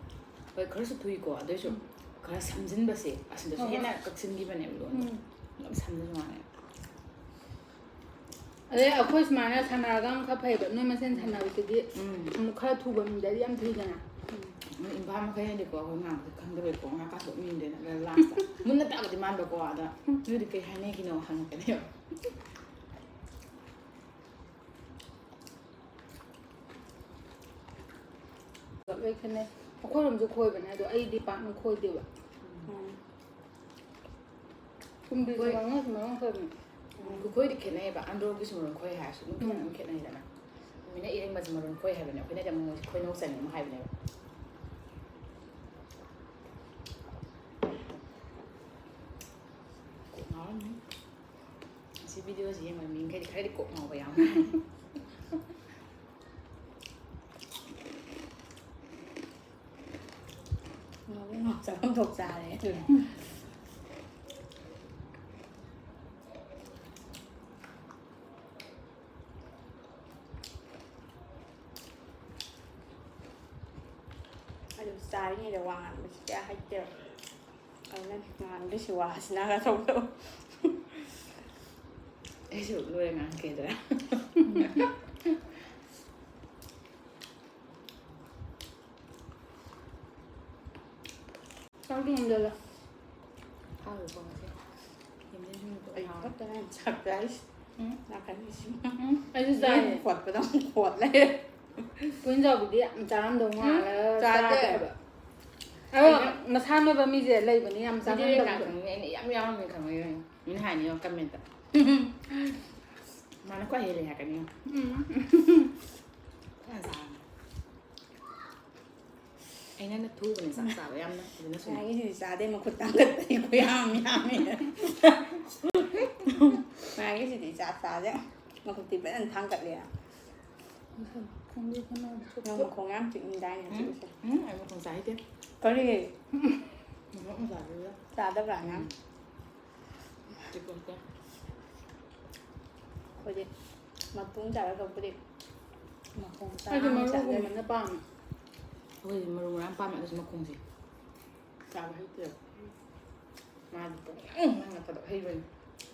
ꯍꯣꯏ, ꯈꯔꯁꯨ ꯊꯨꯏꯀꯣ, ꯑꯗꯨꯑꯣꯏꯁꯨ ꯎꯝ꯫ ꯈꯔ ꯁꯝꯖꯤꯟꯕꯁꯦ, ꯑꯁꯤꯗꯁꯨ ꯍꯣꯏ, ꯍꯣꯏ꯫ ꯍꯦꯟꯅ ꯀꯛꯁꯤꯟꯈꯤꯕꯅꯦꯕ ꯂꯣꯟꯗꯣ꯫ ꯎꯝ꯫ ꯌꯥꯝ ꯁꯝꯖꯤꯟꯕ ꯃꯥꯜꯂꯦ꯫ ꯑꯗꯩ ꯑꯩꯈꯣꯏ ꯁꯨꯃꯥꯏꯅ ꯁꯥꯟꯅꯔꯒ ꯑꯃꯨꯛ ꯈꯔ ꯐꯩꯕ, ꯅꯣꯏ ꯃꯁꯦꯟ ꯁꯥꯟꯅꯕꯁꯤꯗꯤ ꯎꯝ꯫ ꯑꯃꯨꯛ ꯈꯔ ꯊꯨꯕ ꯃꯤꯗꯗꯤ ꯌꯥꯝ ꯊꯨꯏꯗꯅ꯫ ꯎꯝ꯫ ꯏꯝꯐꯥꯜ ꯃꯈꯩꯅꯗꯤꯀꯣ ꯑꯩꯈꯣꯏ ꯉꯥꯡꯕꯁꯦ ꯈꯪꯗꯕꯩꯀꯣ ꯉꯥ ꯀꯥꯊꯣꯛ ꯃꯤꯡꯗꯣꯏꯅ ꯂꯥꯁꯇ ꯃꯨꯟꯅ ꯇꯥꯕꯗꯤ ꯃꯥꯟꯕꯀꯣ, ꯑꯗ ꯅꯣꯏꯗꯤ ꯀꯩ ꯍꯥꯏꯅꯒꯤꯅꯣ ꯍꯪꯉꯛꯀꯅꯦꯕ꯫ ꯂꯣꯏ ꯈꯦꯠꯅꯩ꯫ ꯑꯩꯈꯣꯏꯔꯣꯝꯁꯨ ꯈꯣꯏꯕꯅꯦ, ꯑꯗꯣ ꯑꯩꯗꯤ ꯄꯥꯛꯅ ꯈꯣꯏꯗꯦꯕ꯫ ꯎꯝ꯫ ꯀꯨꯝꯕꯤꯁꯨ ꯍꯣꯏ꯫ ꯃꯔꯣꯡ ꯃꯔꯣꯡ ꯈꯣꯏꯕꯅꯦ꯫ ꯎꯝ, ꯈꯨꯈꯣꯏꯗꯤ ꯈꯦꯠꯅꯩꯌꯦꯕ꯫ ꯑꯟꯗ꯭ꯔꯣꯒꯤꯁꯨ ꯃꯔꯣꯟ ꯈꯣꯏ ꯍꯥꯏꯔꯁꯨ ꯑꯗꯨꯝ ꯈꯤꯇꯪ ꯎꯝ꯫ ꯑꯗꯨꯝ ꯈꯦꯠꯅꯩꯗꯅ꯫ ꯃꯤꯅ ꯏꯔꯦꯡꯕꯁꯦ ꯃꯔꯣꯟ ꯈꯣꯏ ꯍꯥꯏꯕꯅꯦ, ꯑꯩꯈꯣꯏꯅꯗꯤ ꯑꯃꯨꯛ ꯈꯣꯏꯅꯧ ꯆꯪꯉꯦ ꯑꯃꯨꯛ ꯍꯥꯏꯕꯅꯦꯕ꯫ ꯀꯣꯛ ꯉꯥꯎꯔꯝꯅꯤ꯫ ꯑꯁꯤ ꯚꯤꯗꯤꯑꯣꯁꯤ ꯌꯦꯡꯕ ꯃꯤꯈꯩꯗꯤ ꯈꯔꯗꯤ ꯀꯣꯛ ꯉꯥꯎꯕ ꯌꯥꯎꯅꯤ꯫ ꯉꯥꯎꯕ ꯉꯥꯎ ꯆꯥꯐꯝ ꯊꯣꯛ ꯆꯥꯔꯦ꯫ ꯑꯗꯨ ꯆꯥꯔꯤꯉꯩꯗ ꯋꯥ ꯉꯥꯡꯕꯁꯤ ꯀꯌꯥ ꯍꯩꯇꯦꯕ꯫ ꯑꯗꯨꯅ ꯉꯥꯡꯗꯣꯏꯁꯤ ꯋꯥꯁꯤꯅ ꯈꯔ ꯊꯣꯛꯇꯕ꯫ ꯑꯩꯁꯨ ꯂꯣꯏꯔ ꯉꯥꯡꯉꯛꯀꯦꯗ꯭ꯔꯥ? ꯆꯥꯛꯇꯤ ꯉꯝꯗꯦꯗ꯫ ꯍꯥꯎꯋꯦꯀꯣ ꯉꯁꯤ꯫ ꯌꯦꯟꯗꯦꯝ ꯁꯤꯡꯖꯨꯗꯣ ꯑꯩ ꯍꯥꯎꯋꯦ꯫ ꯈꯛꯇꯅꯦ ꯆꯥꯛ ꯆꯥꯔꯤꯁꯦ꯫ ꯎꯝ꯫ ꯅꯥꯀꯟꯒꯤꯁꯤꯃ꯫ ꯎꯝ, ꯑꯩꯁꯨ ꯆꯥꯏꯌꯦ꯫ ꯌꯦꯟ ꯈꯣꯠꯄꯗ ꯑꯃꯨꯛ ꯈꯣꯠ ꯂꯩꯔꯦ꯫ ꯄꯨꯟꯖꯥꯎꯕꯤꯗꯤ ꯌꯥꯝ ꯆꯥꯔꯝꯗꯧ ꯎꯝ, ꯃꯥꯜꯂꯒ ꯆꯥꯗꯦ꯫ ꯆꯥꯗꯦ ꯍꯥꯏꯕ꯫ ꯑꯗꯣ ꯃꯁꯥ ꯅꯣꯏꯕ ꯃꯤꯁꯦ ꯂꯩꯕꯅꯤ ꯌꯥꯝ ꯆꯥꯒꯟꯗꯕꯗꯣ꯫ ꯈꯪꯉꯤ, ꯑꯩꯅ ꯌꯥꯝ ꯌꯥꯎꯔꯝꯃꯦ ꯈꯪꯉꯤ꯫ ꯃꯤꯅ ꯍꯥꯏꯅꯤ ꯌꯦꯡꯉꯣ ꯀꯃꯦꯟꯇ꯫ ꯃꯥꯅ ꯈ꯭ꯋꯥꯏ ꯍꯦꯜꯂꯦ ꯍꯥꯏꯔꯛꯀꯅꯤ ꯌꯦꯡꯉꯣ꯫ ꯎꯝ꯫ ꯐꯖꯅ ꯆꯥꯔꯝꯃꯦ꯫ ꯑꯩꯅ ꯊꯨꯕꯅꯦ ꯆꯥꯛ ꯆꯥꯕ ꯌꯥꯝꯅ꯫ ꯑꯗꯨꯅ ꯁꯨꯝ ꯉꯥꯒꯤꯁꯤꯗꯤ ꯆꯥꯗꯦ, ꯃꯈꯨꯠ ꯇꯥꯡꯈꯠꯄꯅꯤ ꯈꯨꯌꯥꯝ ꯌꯥꯝꯃꯤ꯫ ꯉꯥꯒꯤꯁꯤꯗꯤ ꯆꯥꯛ ꯆꯥꯗꯦ, ꯃꯈꯨꯠꯇꯤ ꯐꯖꯅ ꯊꯥꯡꯒꯠꯂꯦ꯫ ꯅꯪ ꯃꯈꯣꯡ ꯌꯥꯝ ꯆꯤꯛꯏꯗꯥꯏꯅꯦ ꯎꯝ, ꯍꯧꯖꯤꯛꯁꯦ? ꯎꯝ, ꯑꯩ ꯃꯈꯣꯡ ꯆꯥ ꯍꯩꯇꯦ꯫ ꯀꯔꯤ? ꯃꯈꯣꯡ ꯆꯥꯗꯣꯏꯔꯥ? ꯆꯥꯗꯕ꯭ꯔꯥ ꯅꯪ? ꯎꯝ꯫ ꯆꯤꯛꯄ ꯍꯩꯇꯦ꯫ ꯑꯩꯈꯣꯏꯗꯤ ꯃꯇꯣꯡ ꯆꯥꯔ ꯈꯛꯄꯨꯗꯤ ꯃꯈꯣꯡ ꯑꯩꯗꯤ ꯆꯥꯔ ꯆꯥꯖꯔꯦ꯫ ꯃꯔꯨꯒꯨꯝꯕꯅ ꯄꯥꯝꯃꯦ꯫ ꯑꯩꯈꯣꯏꯗꯤ ꯃꯔꯨ ꯃꯔꯥꯡ ꯄꯥꯝꯃꯦ, ꯑꯗꯨꯁꯨ ꯃꯈꯣꯡꯁꯦ ꯆꯥꯕ ꯍꯩꯇꯦꯕ꯫ ꯃꯥꯗꯤ ꯄꯨꯡꯉꯥꯡ ꯉꯥꯡꯉꯛꯄꯗꯣ ꯍꯩꯕꯅꯤ꯫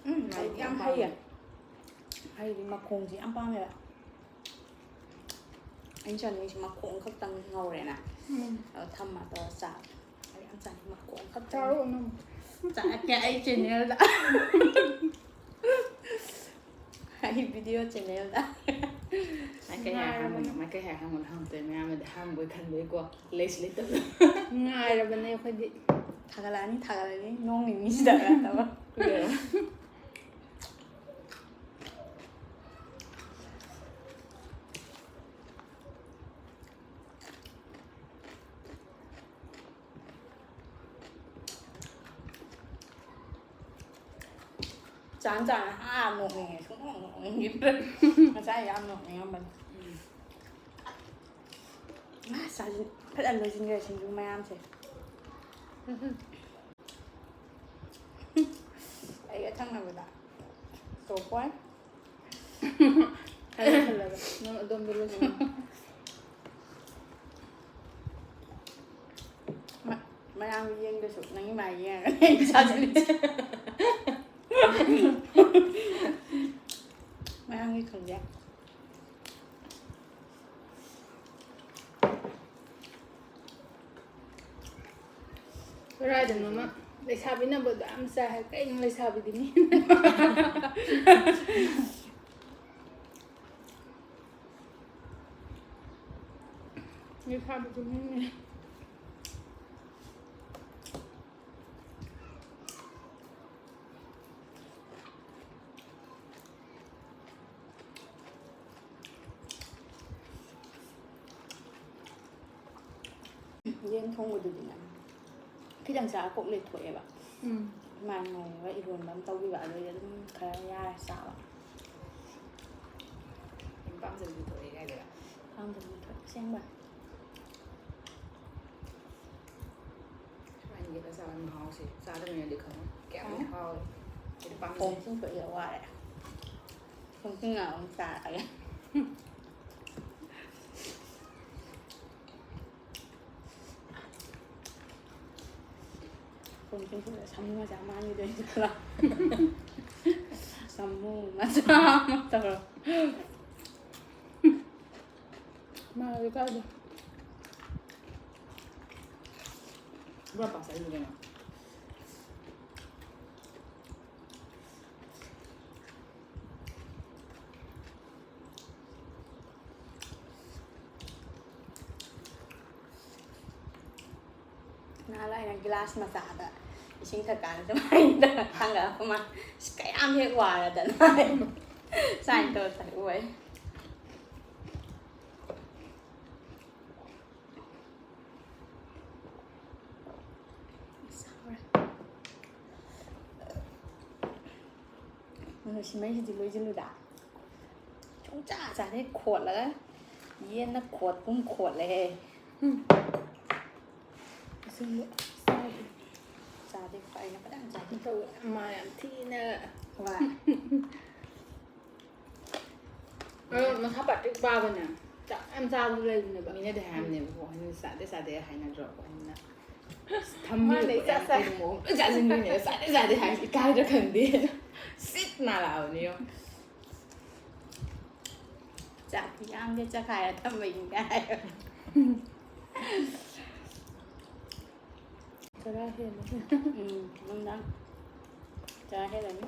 ꯎꯝ, ꯃꯥꯗꯤ ꯑꯩꯗꯤ ꯌꯥꯝ ꯄꯥꯝꯃꯦ꯫ ꯍꯩꯌꯦ꯫ ꯑꯩꯗꯤ ꯃꯈꯣꯡꯁꯦ ꯌꯥꯝ ꯄꯥꯝꯃꯦꯕ꯫ ꯑꯩꯅ ꯆꯥꯅꯤꯡꯉꯤꯁꯦ ꯃꯈꯣꯡ ꯈꯛꯇꯪ ꯉꯧꯔꯦꯅ꯫ ꯎꯝ꯫ ꯑꯗꯣ ꯊꯝꯃ ꯇꯧꯔ ꯆꯥꯕ꯫ ꯑꯩ ꯌꯥꯝ ꯆꯥꯅꯤꯡꯉꯤ ꯃꯈꯣꯡ ꯈꯛꯇꯪ꯫ ꯆꯥꯔꯛꯑꯣ ꯅꯪ꯫ ꯆꯥꯔꯛꯀꯦ ꯑꯩ ꯆꯦꯅꯦꯜꯗ꯫ ꯑꯩ ꯚꯤꯗꯤꯑꯣ ꯆꯦꯅꯦꯜꯗ꯫ ꯃꯥꯏꯀꯩ ꯍꯥꯏꯔ ꯍꯪꯕꯅꯣ, ꯃꯥꯏꯀꯩ ꯍꯥꯏꯔ ꯍꯪꯕꯅꯣ ꯍꯪꯉꯛꯇꯣꯏ ꯃꯌꯥꯝ ꯑꯗꯤ ꯍꯪꯕꯣꯏ ꯈꯟꯕꯣꯏꯀꯣ꯫ ꯂꯩꯁꯨ ꯂꯩꯇꯕꯗꯣ꯫ ꯉꯥꯏꯔꯕꯅꯦ ꯑꯩꯈꯣꯏꯗꯤ꯫ ꯊꯥꯒꯠꯂꯛꯑꯅꯤ, ꯊꯥꯒꯠꯂꯅꯤ꯫ ꯅꯣꯡ ꯅꯤꯅꯤꯁꯤꯗ ꯅꯠꯇꯕ꯫ ꯀꯨꯏꯔꯦ꯫ ꯆꯥꯟ ꯆꯥꯅ ꯑꯥ ꯅꯣꯛꯅꯤꯡꯉꯦ꯫ ꯁꯨꯡꯅꯣꯛ ꯅꯣꯛꯅꯤꯡꯈꯤꯗ꯭ꯔꯦ꯫ ꯉꯁꯥꯏ ꯌꯥꯝ ꯅꯣꯛꯅꯤꯡꯉꯝꯕꯅꯤ꯫ ꯎꯝ꯫ ꯑꯁ, ꯆꯥꯁꯤꯟ-, ꯐꯖꯅ ꯂꯣꯏꯁꯤꯟꯈ꯭ꯔꯦ ꯁꯤꯡꯖꯨ ꯃꯌꯥꯝꯁꯦ꯫ ꯑꯩꯒ ꯊꯪꯅꯕꯗ ꯇꯣꯞ ꯕꯣꯏ꯫ ꯑꯩꯒ ꯈꯜꯂꯒ ꯅꯪ ꯑꯗꯣꯝꯗ ꯂꯣꯏꯁꯤꯜꯂꯣ꯫ ꯃ-, ꯃꯌꯥꯝꯒꯤ ꯌꯦꯡꯗꯁꯨ ꯅꯪꯒꯤ ꯃꯥꯏ ꯌꯦꯡꯉꯒ ꯑꯩ ꯆꯥꯁꯤꯜꯂꯤꯁꯦ꯫ ꯃꯌꯥꯝꯒꯤ ꯈꯪꯗꯦ꯫ ꯀꯗꯥꯏꯗꯅꯣꯃ ꯂꯩꯁꯥꯕꯤꯅꯕꯨ ꯑꯗꯨ ꯌꯥꯝ ꯆꯥꯏ ꯍꯥꯏ, ꯀꯩꯅꯣ ꯂꯩꯁꯥꯕꯤꯗꯤ ꯃꯤ꯫ ꯂꯩꯁꯥꯕꯤꯗꯤ ꯃꯤꯅꯦ꯫ ꯌꯦꯟ ꯊꯣꯡꯕꯗꯨꯗꯤꯅꯦ, ꯈꯤꯇꯪ ꯆꯥꯔ ꯀꯣꯛ ꯂꯩꯊꯣꯛꯑꯦꯕ꯫ ꯎꯝ꯫ ꯃꯥꯏ ꯉꯧꯔꯒ ꯏꯔꯣꯟꯕ ꯑꯃ ꯇꯧꯕꯤꯕ, ꯑꯗꯨꯗꯩꯗꯤ ꯑꯗꯨꯝ ꯈꯔ ꯌꯥꯔ ꯆꯥꯕ꯫ ꯌꯥꯝ ꯄꯥꯝꯖꯕꯗꯤ ꯊꯣꯛꯑꯦ ꯀꯥꯏꯗꯨꯔꯥ? ꯄꯥꯝꯖꯕꯗꯤ ꯊꯣꯛꯑꯦ, ꯑꯁꯦꯡꯕ꯫ ꯁꯨꯃꯥꯏꯅ ꯌꯦꯠꯂ ꯆꯥꯕꯒꯤ ꯃꯍꯥꯎꯁꯦ ꯆꯥꯗꯕꯅꯤꯅꯗꯤ ꯈꯪꯉꯣꯏ꯫ ꯀꯌꯥꯃꯨꯛ ꯍꯥꯎꯋꯦ꯫ ꯑꯩꯗꯤ ꯄꯥꯝꯖꯩ꯫ ꯈꯣꯡ ꯆꯤꯡꯊꯣꯛꯑꯦ, ꯋꯥꯔꯦ꯫ ꯈꯣꯡ ꯆꯤꯡꯉ ꯑꯃꯨꯛ ꯆꯥꯔꯒꯦ꯫ ꯈꯣꯡ ꯆꯤꯡꯊꯣꯛꯑꯦ, ꯁꯥꯃꯨ ꯃꯆꯥ ꯃꯥꯟꯈꯤꯗꯣꯏꯅꯤ ꯈꯔ꯫ ꯁꯥꯃꯨ ꯃꯆꯥ ꯑꯃ ꯇꯧꯔ꯫ ꯃꯥꯗꯤ ꯀꯥꯏꯗ? ꯄꯨꯔꯥ ꯄꯥꯁ ꯍꯥꯏꯁꯤꯅꯤ ꯀꯩꯅꯣ꯫ ꯅꯍꯥꯟꯋꯥꯏ ꯑꯩꯅ ꯒꯤꯂꯥꯁ ꯃꯆꯥꯗ ꯏꯁꯤꯡ ꯊꯛꯀꯥꯟꯗ ꯁꯨꯃꯥꯏꯅ ꯇꯧꯔ ꯊꯥꯡꯒꯠꯂꯛꯄ ꯃꯥ, ꯑꯁ, ꯀꯌꯥꯝ ꯍꯦꯛ ꯋꯥꯔꯗꯅ ꯁꯨꯃꯥꯏꯅ ꯇꯧꯔ ꯊꯛꯎ ꯑꯩ꯫ ꯑꯁ, ꯍꯥꯎꯔꯦ꯫ ꯑꯗꯣ ꯁꯤ ꯃꯩꯁꯤꯗꯤ ꯂꯣꯏꯁꯤꯜꯂꯨꯗ꯫ ꯁꯨꯡꯆꯥ ꯆꯥꯗꯦ, ꯈꯣꯠꯂꯒ ꯌꯦꯟꯅ ꯈꯣꯠꯀꯨꯝ ꯈꯣꯠꯂꯦꯍꯦ꯫ ꯎꯝ꯫ ꯑꯁꯦꯡꯕ ꯆꯥꯗꯦ꯫ ꯆꯥꯗꯦ, ꯑꯩꯅ ꯐꯖꯅ ꯆꯥꯗꯦ꯫ ꯃꯇꯧ ꯌꯥꯝ ꯃꯥ ꯌꯥꯝ ꯊꯤꯅ꯫ ꯍꯣꯏ꯫ ꯑꯗꯣ ꯃꯁꯥ ꯄꯥꯇ꯭ꯔꯤꯛ ꯄꯥꯕꯅꯦ꯫ ꯆꯥꯛ ꯌꯥꯝ ꯆꯥꯕꯁꯨ ꯂꯩꯕꯅꯦꯕ꯫ ꯃꯤꯅꯗꯤ ꯍꯥꯏꯔꯝꯅꯦꯕꯀꯣ, "ꯍꯦꯟꯅ ꯆꯥꯗꯦ ꯆꯥꯗꯦ" ꯍꯥꯏꯅꯗ꯭ꯔꯣ? ꯑꯩꯅ ꯊꯝꯕꯤꯕ ꯃꯥꯅ ꯏꯆꯥ ꯆꯥ- ꯀꯩꯅꯣ ꯃꯑꯣꯡ ꯂꯣꯏ ꯆꯥꯁꯤꯟꯗꯣꯏꯅꯦꯕ꯫ "ꯆꯥꯗꯦ ꯆꯥꯗꯦ" ꯍꯥꯏꯁꯤ ꯏꯀꯥꯏꯗ꯭ꯔꯥ ꯈꯪꯗꯦ꯫ ꯁꯤꯠ ꯅꯥꯜꯂꯛꯑꯕꯅꯤ ꯌꯦꯡꯉꯣ꯫ ꯆꯥꯛ ꯌꯥꯝꯗꯦ, ꯆꯈꯥꯏꯔ ꯊꯝꯕꯩꯅꯤ ꯀꯥꯏ꯫ ꯆꯔꯥ ꯍꯦꯜꯂꯦ꯫ ꯎꯝ, ꯅꯨꯡꯗꯥꯡ ꯆꯔꯥ ꯍꯦꯜꯂꯅꯤ꯫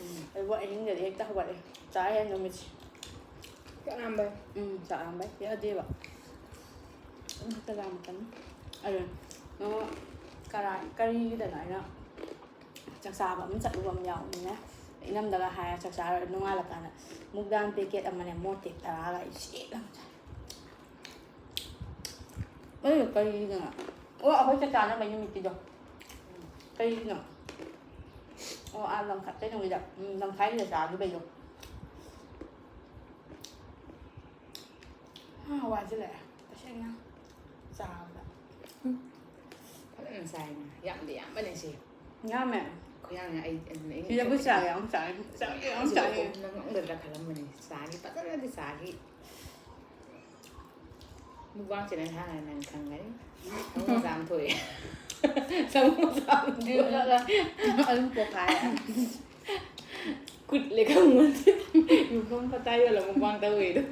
ꯎꯝ꯫ ꯑꯗꯨꯕꯨ ꯑꯍꯤꯡꯗꯗꯤ ꯍꯦꯛꯇ ꯍꯧꯒꯠꯂꯦ꯫ ꯆꯔꯥ ꯍꯦꯟ ꯅꯨꯃꯤꯠꯁꯦ꯫ ꯆꯥꯛ ꯂꯥꯝꯕꯩ꯫ ꯎꯝ, ꯆꯥꯛ ꯂꯥꯝꯕꯩ꯫ ꯌꯥꯗꯦꯕ꯫ ꯑꯗꯨꯝ ꯍꯦꯛꯇ ꯂꯥꯝꯃꯛꯀꯅꯤ꯫ ꯑꯗꯨ ꯅꯣꯡꯃ ꯀꯔꯥ-, ꯀꯔꯤꯒꯤꯗꯅꯣ ꯑꯩꯅ ꯆꯥꯛ ꯆꯥꯕ ꯑꯃ ꯆꯠꯂꯨꯕ ꯑꯃ ꯌꯥꯎꯕꯅꯤꯅꯦ꯫ ꯏꯅꯝꯗꯒ ꯍꯥꯏꯔ ꯆꯥꯛ ꯆꯥꯔ ꯅꯣꯡꯉꯥꯜꯂꯀꯥꯟꯗ ꯃꯨꯛꯗꯥꯜ packet ꯑꯃꯅꯦ ꯃꯣꯔꯣꯛ ꯑꯇꯦꯛ ꯇꯔꯥꯒ ꯑꯩ ꯁꯦꯠꯂꯒ ꯆꯥꯏ꯫ ꯑꯗꯨ ꯀꯔꯤꯒꯤꯅꯣ? ꯑꯣ, ꯑꯩꯈꯣꯏ ꯆꯥꯛ ꯆꯥꯅꯕꯩ ꯅꯨꯃꯤꯠꯀꯤꯗꯣ꯫ ꯀꯔꯤꯒꯤꯅꯣ? ꯑꯣ, ꯑꯥ ꯂꯝꯈꯥꯏ ꯀꯩꯅꯣꯒꯤꯗ, ꯎꯝ, ꯂꯝꯈꯥꯏꯒꯤꯗ ꯆꯥꯈꯤꯕꯩꯗꯣ꯫ ꯑꯥ, ꯋꯥꯁꯤꯜꯂꯛꯑꯦ ꯇꯁꯦꯡꯅ ꯆꯥꯕꯗ꯫ ꯐꯖꯅ ꯆꯥꯏꯅ꯫ ꯌꯥꯝꯗꯤ ꯌꯥꯝꯕꯅꯦ ꯁꯤ꯫ ꯌꯥꯝꯃꯦ꯫ ꯈꯨꯌꯥꯝꯅ ꯑꯩ, ꯑꯗꯨꯅ ꯑꯩꯅ ꯁꯤꯗꯕꯨ ꯆꯥꯛ ꯌꯥꯝ ꯆꯥꯏ꯫ ꯆꯥꯛ ꯌꯥꯝ ꯁꯤꯗ ꯆꯥꯏ꯫ ꯑꯍꯨꯝ ꯅꯪ ꯉꯝꯒꯗ꯭ꯔꯥ ꯈꯜꯂꯝꯕꯅꯦ꯫ ꯆꯥꯈꯤ, ꯐꯖꯅꯗꯤ ꯆꯥꯈꯤ꯫ ꯃꯨꯛꯕꯥꯡ ꯆꯦꯅꯦꯜ ꯍꯥꯡꯉꯦ ꯅꯪ ꯈꯪꯒꯅꯤ꯫ ꯁꯃꯣꯁꯥ ꯑꯃ ꯊꯣꯛꯑꯦ꯫ ꯁꯃꯣꯁꯥ ꯑꯃ ꯊꯣꯛꯑꯦ꯫ ꯑꯗꯨꯝ ꯄꯣꯈꯥꯏꯔꯦ꯫ ꯀꯨꯠꯂꯦ ꯈꯪꯉꯣꯟꯗꯦ꯫ ꯌꯨꯝꯐꯝ ꯐꯇꯥ ꯌꯣꯜꯂ ꯃꯨꯛꯕꯥꯡ ꯇꯧꯋꯦꯗꯣ꯫